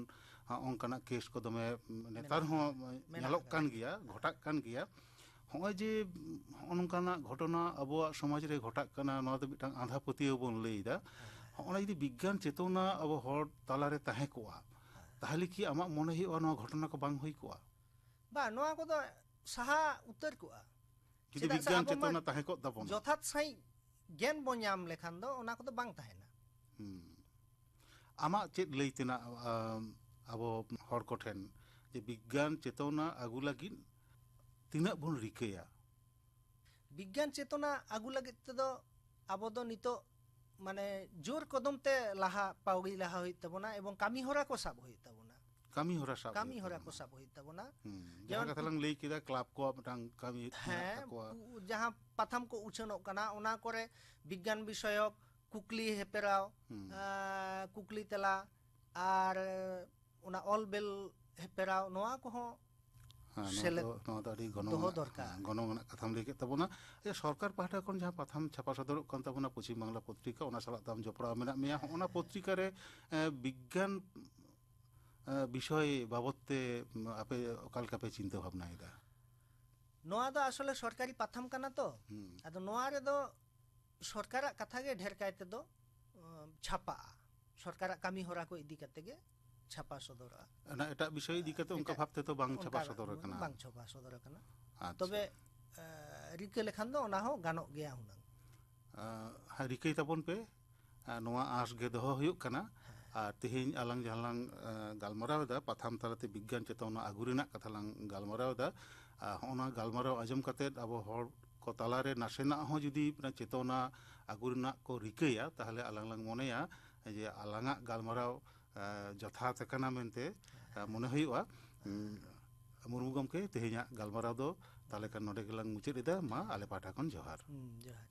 ᱟ, ᱚᱱᱠᱟᱱᱟᱜ ᱠᱮᱥ ᱠᱚ ᱫᱚᱢᱮ ᱱᱮᱛᱟᱨ ᱢᱮᱱᱟᱜ ᱦᱚᱸ ᱟᱠᱟᱫᱟ᱾ ᱢᱮᱱᱟᱜ ᱧᱮᱞᱚᱜ ᱟᱠᱟᱫᱟ᱾ ᱠᱟᱱ ᱜᱮᱭᱟ, ᱜᱷᱚᱴᱟᱜ ᱠᱟᱱ ᱜᱮᱭᱟ᱾ ᱦᱚᱸᱜᱼᱚᱭ ᱡᱮ, ᱦᱚᱸᱜᱼᱚ ᱱᱚᱝᱠᱟᱱᱟᱜ ᱜᱷᱚᱴᱚᱱᱟ ᱟᱵᱚᱣᱟᱜ ᱥᱚᱢᱟᱡᱽ ᱨᱮ ᱜᱷᱚᱴᱟᱜ ᱠᱟᱱᱟ, ᱱᱚᱣᱟ ᱫᱚ ᱢᱤᱫᱴᱟᱝ ᱟᱸᱫᱷᱟ ᱯᱟᱹᱛᱭᱟᱹᱣ ᱵᱚᱱ ᱞᱟᱹᱭ ᱮᱫᱟ᱾ ᱦᱮᱸ᱾ ᱦᱚᱸᱜᱼᱚ ᱱᱟ ᱡᱩᱫᱤ ᱵᱤᱜᱽᱜᱟᱱ ᱪᱮᱛᱚᱱᱟ ᱟᱵᱚ ᱦᱚᱲ ᱛᱟᱞᱟᱨᱮ ᱛᱟᱦᱮᱸ ᱠᱚᱜᱼᱟ, ᱦᱮᱸ᱾ ᱛᱟᱦᱚᱞᱮ ᱠᱤ ᱟᱢᱟᱜ ᱢᱚᱱᱮ ᱦᱩᱭᱩᱜᱼᱟ ᱱᱚᱣᱟ ᱜᱷᱚᱴᱚᱱᱟ ᱠᱚ ᱵᱟᱝ ᱦᱩᱭ ᱠᱚᱜᱼᱟ? ᱵᱟ, ᱱᱚᱣᱟ ᱠᱚᱫᱚ ᱥᱟᱦᱟ ᱩᱛᱟᱹᱨ ᱠᱚᱜᱼᱟ᱾ ᱡᱩᱫᱤ ᱪᱮᱫᱟᱜ ᱥᱮ ᱵᱤᱜᱽᱜᱟᱱ ᱟᱵᱚ ᱢᱟ ᱪᱮᱛᱚᱱᱟ ᱛᱟᱦᱮᱸ ᱠᱚᱜ ᱛᱟᱵᱚᱱᱟ᱾ ᱡᱚᱛᱷᱟᱛ ᱥᱟᱺᱦᱤᱡ ᱜᱮᱭᱟᱱ ᱵᱚᱱ ᱧᱟᱢ ᱞᱮᱠᱷᱟᱱ ᱫᱚ ᱚᱱᱟ ᱠᱚᱫᱚ ᱵᱟᱝ ᱛᱟᱦᱮᱱᱟ᱾ ᱦᱩᱸ᱾ ᱟᱢᱟᱜ ᱪᱮᱫ ᱞᱟᱹᱭ ᱛᱮᱱᱟᱜ, ᱟᱢ, ᱟᱵᱚ ᱦᱚᱲ ᱠᱚᱴᱷᱮᱱ ᱡᱮ ᱵᱤᱜᱽᱜᱟᱱ ᱪᱮᱛᱚᱱᱟ ᱟᱹᱜᱩ ᱞᱟᱹᱜᱤᱫ ᱛᱤᱱᱟᱹᱜ ᱵᱚᱱ ᱨᱤᱠᱟᱹᱭᱟ? ᱵᱤᱜᱽᱜᱟᱱ ᱪᱮᱛᱚᱱᱟ ᱟᱹᱜᱩ ᱞᱟᱹᱜᱤᱫ ᱛᱮᱫᱚ ᱟᱵᱚ ᱫᱚ ᱱᱤᱛᱚᱜ ᱢᱟᱱᱮ ᱡᱳᱨ ᱠᱚᱫᱚᱢ ᱛᱮ ᱞᱟᱦᱟ, ᱯᱟᱹᱣᱲᱤ ᱞᱟᱦᱟ ᱦᱩᱭᱩᱜ ᱛᱟᱵᱚᱱᱟ ᱮᱵᱚᱝ ᱠᱟᱹᱢᱤ ᱦᱚᱨᱟ ᱠᱚ ᱥᱟᱵ ᱦᱩᱭᱩᱜ ᱛᱟᱵᱚᱱᱟ᱾ ᱠᱟᱹᱢᱤ ᱦᱚᱨᱟ ᱥᱟᱵ ᱠᱟᱹᱢᱤ ᱦᱩᱭᱩᱜ ᱦᱚᱨᱟ ᱠᱚ ᱛᱟᱵᱚᱱᱟ᱾ ᱥᱟᱵ ᱦᱩᱭᱩᱜ ᱛᱟᱵᱚᱱᱟ᱾ ᱦᱩᱸ, ᱡᱟᱦᱟᱸ ᱡᱮᱢᱚᱱ ᱠᱟᱛᱷᱟ ᱞᱟᱝ ᱞᱟᱹᱭ ᱠᱮᱫᱟ, ᱠᱞᱟᱵᱽ ᱠᱚᱣᱟᱜ ᱢᱤᱫᱴᱟᱝ ᱠᱟᱹᱢᱤ ᱢᱮᱱᱟᱜ ᱦᱮᱸ, ᱛᱟᱠᱚᱣᱟ᱾ ᱩ-, ᱡᱟᱦᱟᱸ ᱯᱟᱛᱷᱟᱢ ᱠᱚ ᱩᱪᱷᱟᱹᱱᱚᱜ ᱠᱟᱱᱟ, ᱚᱱᱟ ᱠᱚᱨᱮ ᱵᱤᱜᱽᱜᱟᱱ ᱵᱤᱥᱚᱭᱚᱠ ᱠᱩᱠᱞᱤ ᱦᱮᱯᱮᱨᱟᱣ, ᱦᱩᱸ᱾ ᱟᱸ, ᱠᱩᱠᱞᱤ ᱛᱮᱞᱟ, ᱟᱨ ᱚᱱᱟ ᱚᱞ ᱵᱮᱞ ᱦᱮᱯᱮᱨᱟᱣ, ᱱᱚᱣᱟ ᱠᱚᱦᱚᱸ ᱦᱮᱸ, ᱱᱚᱣᱟ ᱥᱮᱞᱮᱫ ᱫᱚ, ᱱᱚᱣᱟ ᱫᱚ ᱟᱹᱰᱤ ᱜᱚᱱᱚᱝ ᱫᱚᱦᱚ ᱟᱱᱟᱜ, ᱫᱚᱨᱠᱟᱨ᱾ ᱦᱮᱸ, ᱜᱚᱱᱚᱝ ᱟᱱᱟᱜ ᱠᱟᱛᱷᱟᱢ ᱞᱟᱹᱭ ᱠᱮᱫ ᱛᱟᱵᱚᱱᱟ᱾ ᱟᱪᱪᱷᱟ, ᱥᱚᱨᱠᱟᱨ ᱯᱟᱦᱴᱟ ᱠᱷᱚᱱ ᱡᱟᱦᱟᱸ ᱯᱟᱛᱷᱟᱢ ᱪᱷᱟᱯᱟ ᱥᱚᱫᱚᱨᱚᱜ ᱠᱟᱱ ᱛᱟᱵᱚᱱᱟ, ᱯᱚᱪᱷᱤᱢ ᱵᱟᱝᱞᱟ ᱯᱚᱛᱨᱤᱠᱟ, ᱚᱱᱟ ᱥᱟᱞᱟᱜ ᱫᱚ ᱟᱢ ᱡᱚᱯᱲᱟᱣ ᱢᱮᱱᱟᱜ ᱢᱮᱭᱟ᱾ ᱦᱚᱸᱜᱼᱚ ᱱᱟ ᱯᱚᱛᱨᱤᱠᱟ ᱨᱮ, ᱮ, ᱵᱤᱜᱽᱜᱟᱱ, ᱮ, ᱵᱤᱥᱚᱭ ᱵᱟᱵᱚᱛ ᱛᱮ, ᱩᱢ, ᱟᱯᱮ ᱚᱠᱟ ᱞᱮᱠᱟ ᱯᱮ ᱪᱤᱱᱛᱟᱹ ᱵᱷᱟᱵᱽᱱᱟᱭᱮᱫᱟ? ᱱᱚᱣᱟ ᱫᱚ ᱟᱥᱚᱞᱮ ᱥᱚᱨᱠᱟᱨᱤ ᱯᱟᱛᱷᱟᱢ ᱠᱟᱱᱟ ᱛᱚ᱾ ᱦᱩᱸ᱾ ᱟᱫᱚ ᱱᱚᱣᱟ ᱨᱮᱫᱚ ᱥᱚᱨᱠᱟᱨᱟᱜ ᱠᱟᱛᱷᱟ ᱜᱮ ᱰᱷᱮᱨ ᱠᱟᱭ ᱛᱮᱫᱚ, ᱚ, ᱪᱷᱟᱯᱟᱜᱼᱟ᱾ ᱥᱚᱨᱠᱟᱨᱟᱜ ᱠᱟᱹᱢᱤ ᱦᱚᱨᱟ ᱠᱚ ᱤᱫᱤ ᱠᱟᱛᱮ ᱜᱮ ᱪᱷᱟᱯᱟ ᱥᱚᱫᱚᱨᱚᱜᱼᱟ᱾ ᱚᱱᱟ ᱮᱴᱟᱜ ᱵᱤᱥᱚᱭ ᱤᱫᱤ ᱠᱟᱛᱮ ᱚᱱᱠᱟ ᱮᱴᱟᱜ ᱵᱷᱟᱵ ᱛᱮᱫᱚ ᱵᱟᱝ ᱚᱱᱠᱟ ᱪᱷᱟᱯᱟ ᱥᱚᱫᱚᱨ ᱟᱠᱟᱱᱟ᱾ ᱵᱟᱝ ᱪᱷᱟᱯᱟ ᱥᱚᱫᱚᱨ ᱟᱠᱟᱱᱟ᱾ ᱟᱪᱪᱷᱟ᱾ ᱛᱚᱵᱮ ᱮ, ᱨᱤᱠᱟᱹ ᱞᱮᱠᱷᱟᱱ ᱫᱚ ᱚᱱᱟ ᱦᱚᱸ ᱜᱟᱱᱚᱜ ᱜᱮᱭᱟ ᱦᱩᱱᱟᱹᱝ᱾ ᱟ, ᱦᱮᱸ, ᱨᱤᱠᱟᱹᱭ ᱛᱟᱵᱚᱱ ᱯᱮ᱾ ᱟ, ᱱᱚᱣᱟ ᱟᱸᱥ ᱜᱮ ᱫᱚᱦᱚ ᱦᱩᱭᱩᱜ ᱠᱟᱱᱟ᱾ ᱟᱨ ᱛᱮᱦᱮᱧ ᱟᱞᱟᱝ ᱡᱟᱦᱟᱸ ᱞᱟᱝ ᱟ, ᱜᱟᱞᱢᱟᱨᱟᱣ ᱮᱫᱟ, ᱯᱟᱛᱷᱟᱢ ᱛᱟᱞᱟᱛᱮ ᱵᱤᱜᱽᱜᱟᱱ ᱪᱮᱛᱚᱱᱟ ᱟᱹᱜᱩ ᱨᱮᱱᱟᱜ ᱠᱟᱛᱷᱟ ᱞᱟᱝ ᱜᱟᱞᱢᱟᱨᱟᱣ ᱮᱫᱟ᱾ ᱟ, ᱦᱚᱸᱜᱼᱚ ᱱᱟ ᱜᱟᱞᱢᱟᱨᱟᱣ ᱟᱸᱡᱚᱢ ᱠᱟᱛᱮᱫ ᱟᱵᱚ ᱦᱚᱲ ᱠᱚ ᱛᱟᱞᱟᱨᱮ ᱱᱟᱥᱮᱱᱟᱜ ᱦᱚᱸ ᱡᱩᱫᱤ ᱚᱱᱟ ᱪᱮᱛᱚᱱᱟ ᱟᱹᱜᱩ ᱨᱮᱱᱟᱜ ᱠᱚ ᱨᱤᱠᱟᱹᱭᱟ, ᱛᱟᱦᱚᱞᱮ ᱟᱞᱟᱝ ᱞᱟᱝ ᱢᱚᱱᱮᱭᱟ ᱡᱮ ᱟᱞᱟᱝᱟᱜ ᱜᱟᱞᱢᱟᱨᱟᱣ ᱟ, ᱡᱚᱛᱷᱟᱛ ᱟᱠᱟᱱᱟ ᱢᱮᱱᱛᱮ ᱟ, ᱢᱚᱱᱮ ᱦᱩᱭᱩᱜᱼᱟ᱾ ᱩᱢ, ᱢᱩᱨᱢᱩ ᱜᱚᱢᱠᱮ, ᱛᱮᱦᱮᱧᱟᱜ ᱜᱟᱞᱢᱟᱨᱟᱣ ᱫᱚ ᱛᱟᱦᱚᱞᱮ ᱠᱷᱟᱱ ᱱᱚᱰᱮ ᱜᱮᱞᱟᱝ ᱢᱩᱪᱟᱹᱫ ᱮᱫᱟ᱾ ᱢᱟ, ᱟᱞᱮ ᱯᱟᱦᱴᱟ ᱠᱷᱚᱱ ᱡᱚᱦᱟᱨ᱾ ᱦᱩᱸ, ᱡᱚᱦᱟᱨ᱾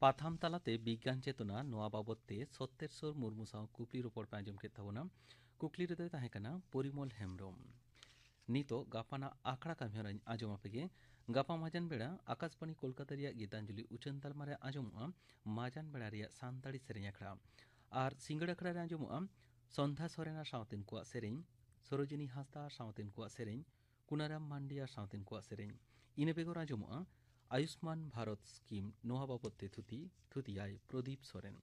ᱯᱟᱛᱷᱟᱢ ᱛᱟᱞᱟᱛᱮ ᱵᱤᱜᱽᱜᱟᱱ ᱪᱮᱛᱚᱱᱟ ᱱᱚᱣᱟ ᱵᱟᱵᱚᱛ ᱛᱮ ᱥᱚᱛᱛᱮᱥᱚᱨ ᱢᱩᱨᱢᱩ ᱥᱟᱶ ᱠᱩᱠᱞᱤ ᱨᱚᱯᱚᱲ ᱯᱮ ᱟᱸᱡᱚᱢ ᱠᱮᱫ ᱛᱟᱵᱚᱱᱟ᱾ ᱠᱩᱠᱞᱤ ᱨᱮᱫᱚᱭ ᱛᱟᱦᱮᱸ ᱠᱟᱱᱟ ᱯᱚᱨᱤᱢᱚᱞ ᱦᱮᱢᱵᱨᱚᱢ᱾ ᱱᱤᱛᱚᱜ ᱜᱟᱯᱟᱱᱟᱜ ᱟᱠᱷᱲᱟ ᱠᱟᱹᱢᱤᱦᱚᱨᱟᱧ ᱟᱸᱡᱚᱢ ᱟᱯᱮ ᱜᱮ᱾ ᱜᱟᱯᱟ ᱢᱟᱡᱟᱱ ᱵᱮᱲᱟ ᱟᱠᱟᱥᱵᱟᱱᱤ ᱠᱳᱞᱠᱟᱛᱟ ᱨᱮᱭᱟᱜ ᱜᱤᱛᱟᱧᱡᱚᱞᱤ ᱩᱪᱷᱟᱹᱱ ᱛᱟᱞᱢᱟ ᱨᱮ ᱟᱸᱡᱚᱢᱚᱜᱼᱟ ᱢᱟᱡᱟᱱ ᱵᱮᱲᱟ ᱨᱮᱭᱟᱜ ᱥᱟᱱᱛᱟᱲᱤ ᱥᱮᱨᱮᱧ ᱟᱠᱷᱲᱟ᱾ ᱟᱨ ᱥᱤᱸᱜᱟᱹᱲ ᱟᱠᱷᱲᱟ ᱨᱮ ᱟᱸᱡᱚᱢᱚᱜᱼᱟ ᱥᱚᱱᱫᱷᱟ ᱥᱚᱨᱮᱱ ᱟᱨ ᱥᱟᱶᱛᱮᱱ ᱠᱚᱣᱟᱜ ᱥᱮᱨᱮᱧ, ᱥᱚᱨᱳᱡᱤᱱᱤ ᱦᱟᱸᱥᱫᱟ ᱟᱨ ᱥᱟᱶᱛᱮᱱ ᱠᱚᱣᱟᱜ ᱥᱮᱨᱮᱧ, ᱠᱩᱱᱟᱨᱟᱢ ᱢᱟᱱᱰᱤ ᱟᱨ ᱥᱟᱶᱛᱮᱱ ᱠᱚᱣᱟᱜ ᱥᱮᱨᱮᱧ᱾ ᱤᱱᱟᱹ ᱵᱮᱜᱚᱨ ᱟᱸᱡᱚᱢᱚᱜᱼᱟ ᱟᱭᱩᱥᱢᱟᱱ ᱵᱷᱟᱨᱚᱛ ᱥᱠᱤᱢ, ᱱᱚᱣᱟ ᱵᱟᱵᱚᱛ ᱛᱮ ᱛᱷᱩᱛᱤ, ᱛᱷᱩᱛᱤᱭᱟᱭ ᱯᱨᱚᱫᱤᱯ ᱥᱚᱨᱮᱱ᱾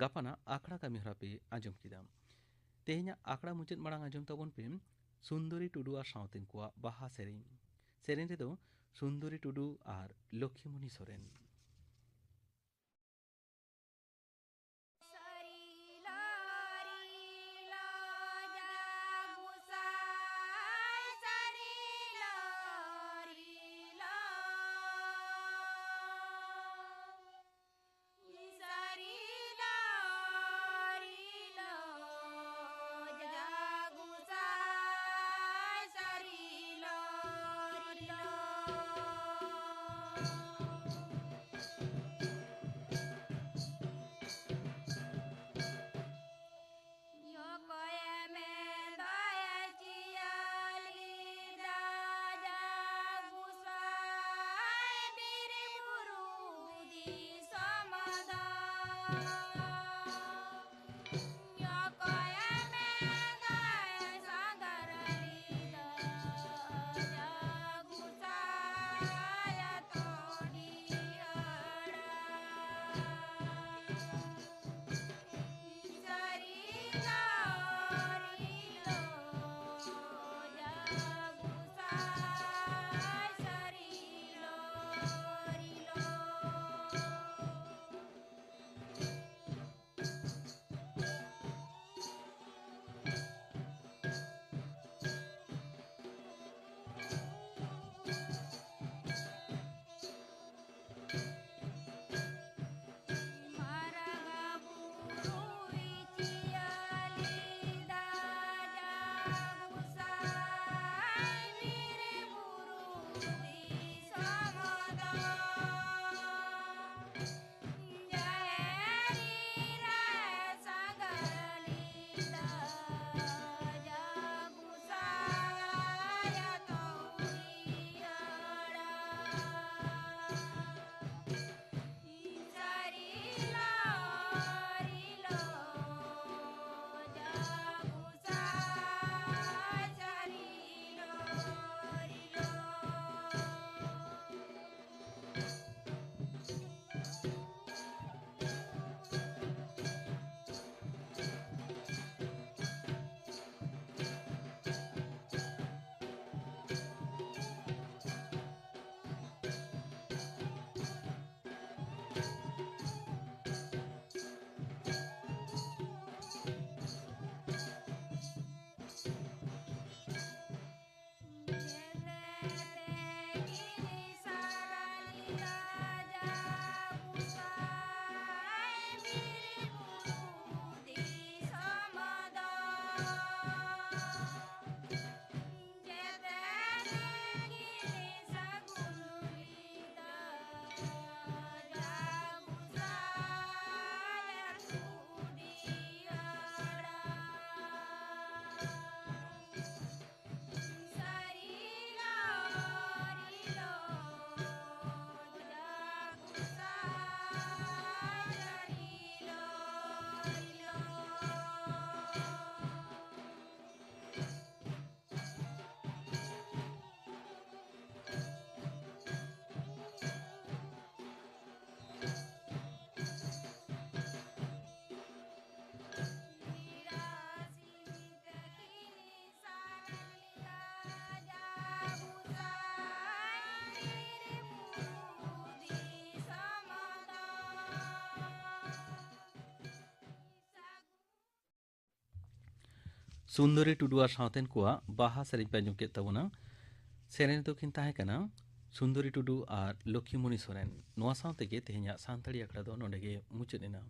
ᱜᱟᱯᱟᱱᱟᱜ ᱟᱠᱷᱲᱟ ᱠᱟᱹᱢᱤᱦᱚᱨᱟ ᱯᱮ ᱟᱸᱡᱚᱢ ᱠᱮᱫᱟ᱾ ᱛᱮᱦᱮᱧᱟᱜ ᱟᱠᱷᱲᱟ ᱢᱩᱪᱟᱹᱫ ᱢᱟᱲᱟᱝ ᱟᱸᱡᱚᱢ ᱛᱟᱵᱚᱱ ᱯᱮ ᱥᱩᱱᱫᱚᱨᱤ ᱴᱩᱰᱩ ᱟᱨ ᱥᱟᱶᱛᱮᱱ ᱠᱚᱣᱟᱜ ᱵᱟᱦᱟ ᱥᱮᱨᱮᱧ᱾ ᱥᱮᱨᱮᱧ ᱨᱮᱫᱚ ᱥᱩᱱᱫᱚᱨᱤ ᱴᱩᱰᱩ ᱟᱨ ᱞᱚᱠᱠᱷᱤᱢᱚᱱᱤ ᱥᱚᱨᱮᱱ᱾ ᱥᱩᱱᱫᱚᱨᱤ ᱴᱩᱰᱩ ᱟᱨ ᱥᱟᱶᱛᱮᱱ ᱠᱚᱣᱟᱜ ᱵᱟᱦᱟ ᱥᱮᱨᱮᱧ ᱯᱮ ᱟᱸᱡᱚᱢ ᱠᱮᱫ ᱛᱟᱵᱚᱱᱟ᱾ ᱥᱮᱨᱮᱧ ᱫᱚᱠᱤᱱ ᱛᱟᱦᱮᱸ ᱠᱟᱱᱟ ᱥᱩᱱᱫᱚᱨᱤ ᱴᱩᱰᱩ ᱟᱨ ᱞᱚᱠᱷᱤᱢᱚᱱᱤ ᱥᱚᱨᱮᱱ᱾ ᱱᱚᱣᱟ ᱥᱟᱶ ᱛᱮᱜᱮ ᱛᱮᱦᱮᱧᱟᱜ ᱥᱟᱱᱛᱟᱲᱤ ᱟᱠᱷᱲᱟ ᱫᱚ ᱱᱚᱰᱮ ᱜᱮ ᱢᱩᱪᱟᱹᱫ ᱮᱱᱟ᱾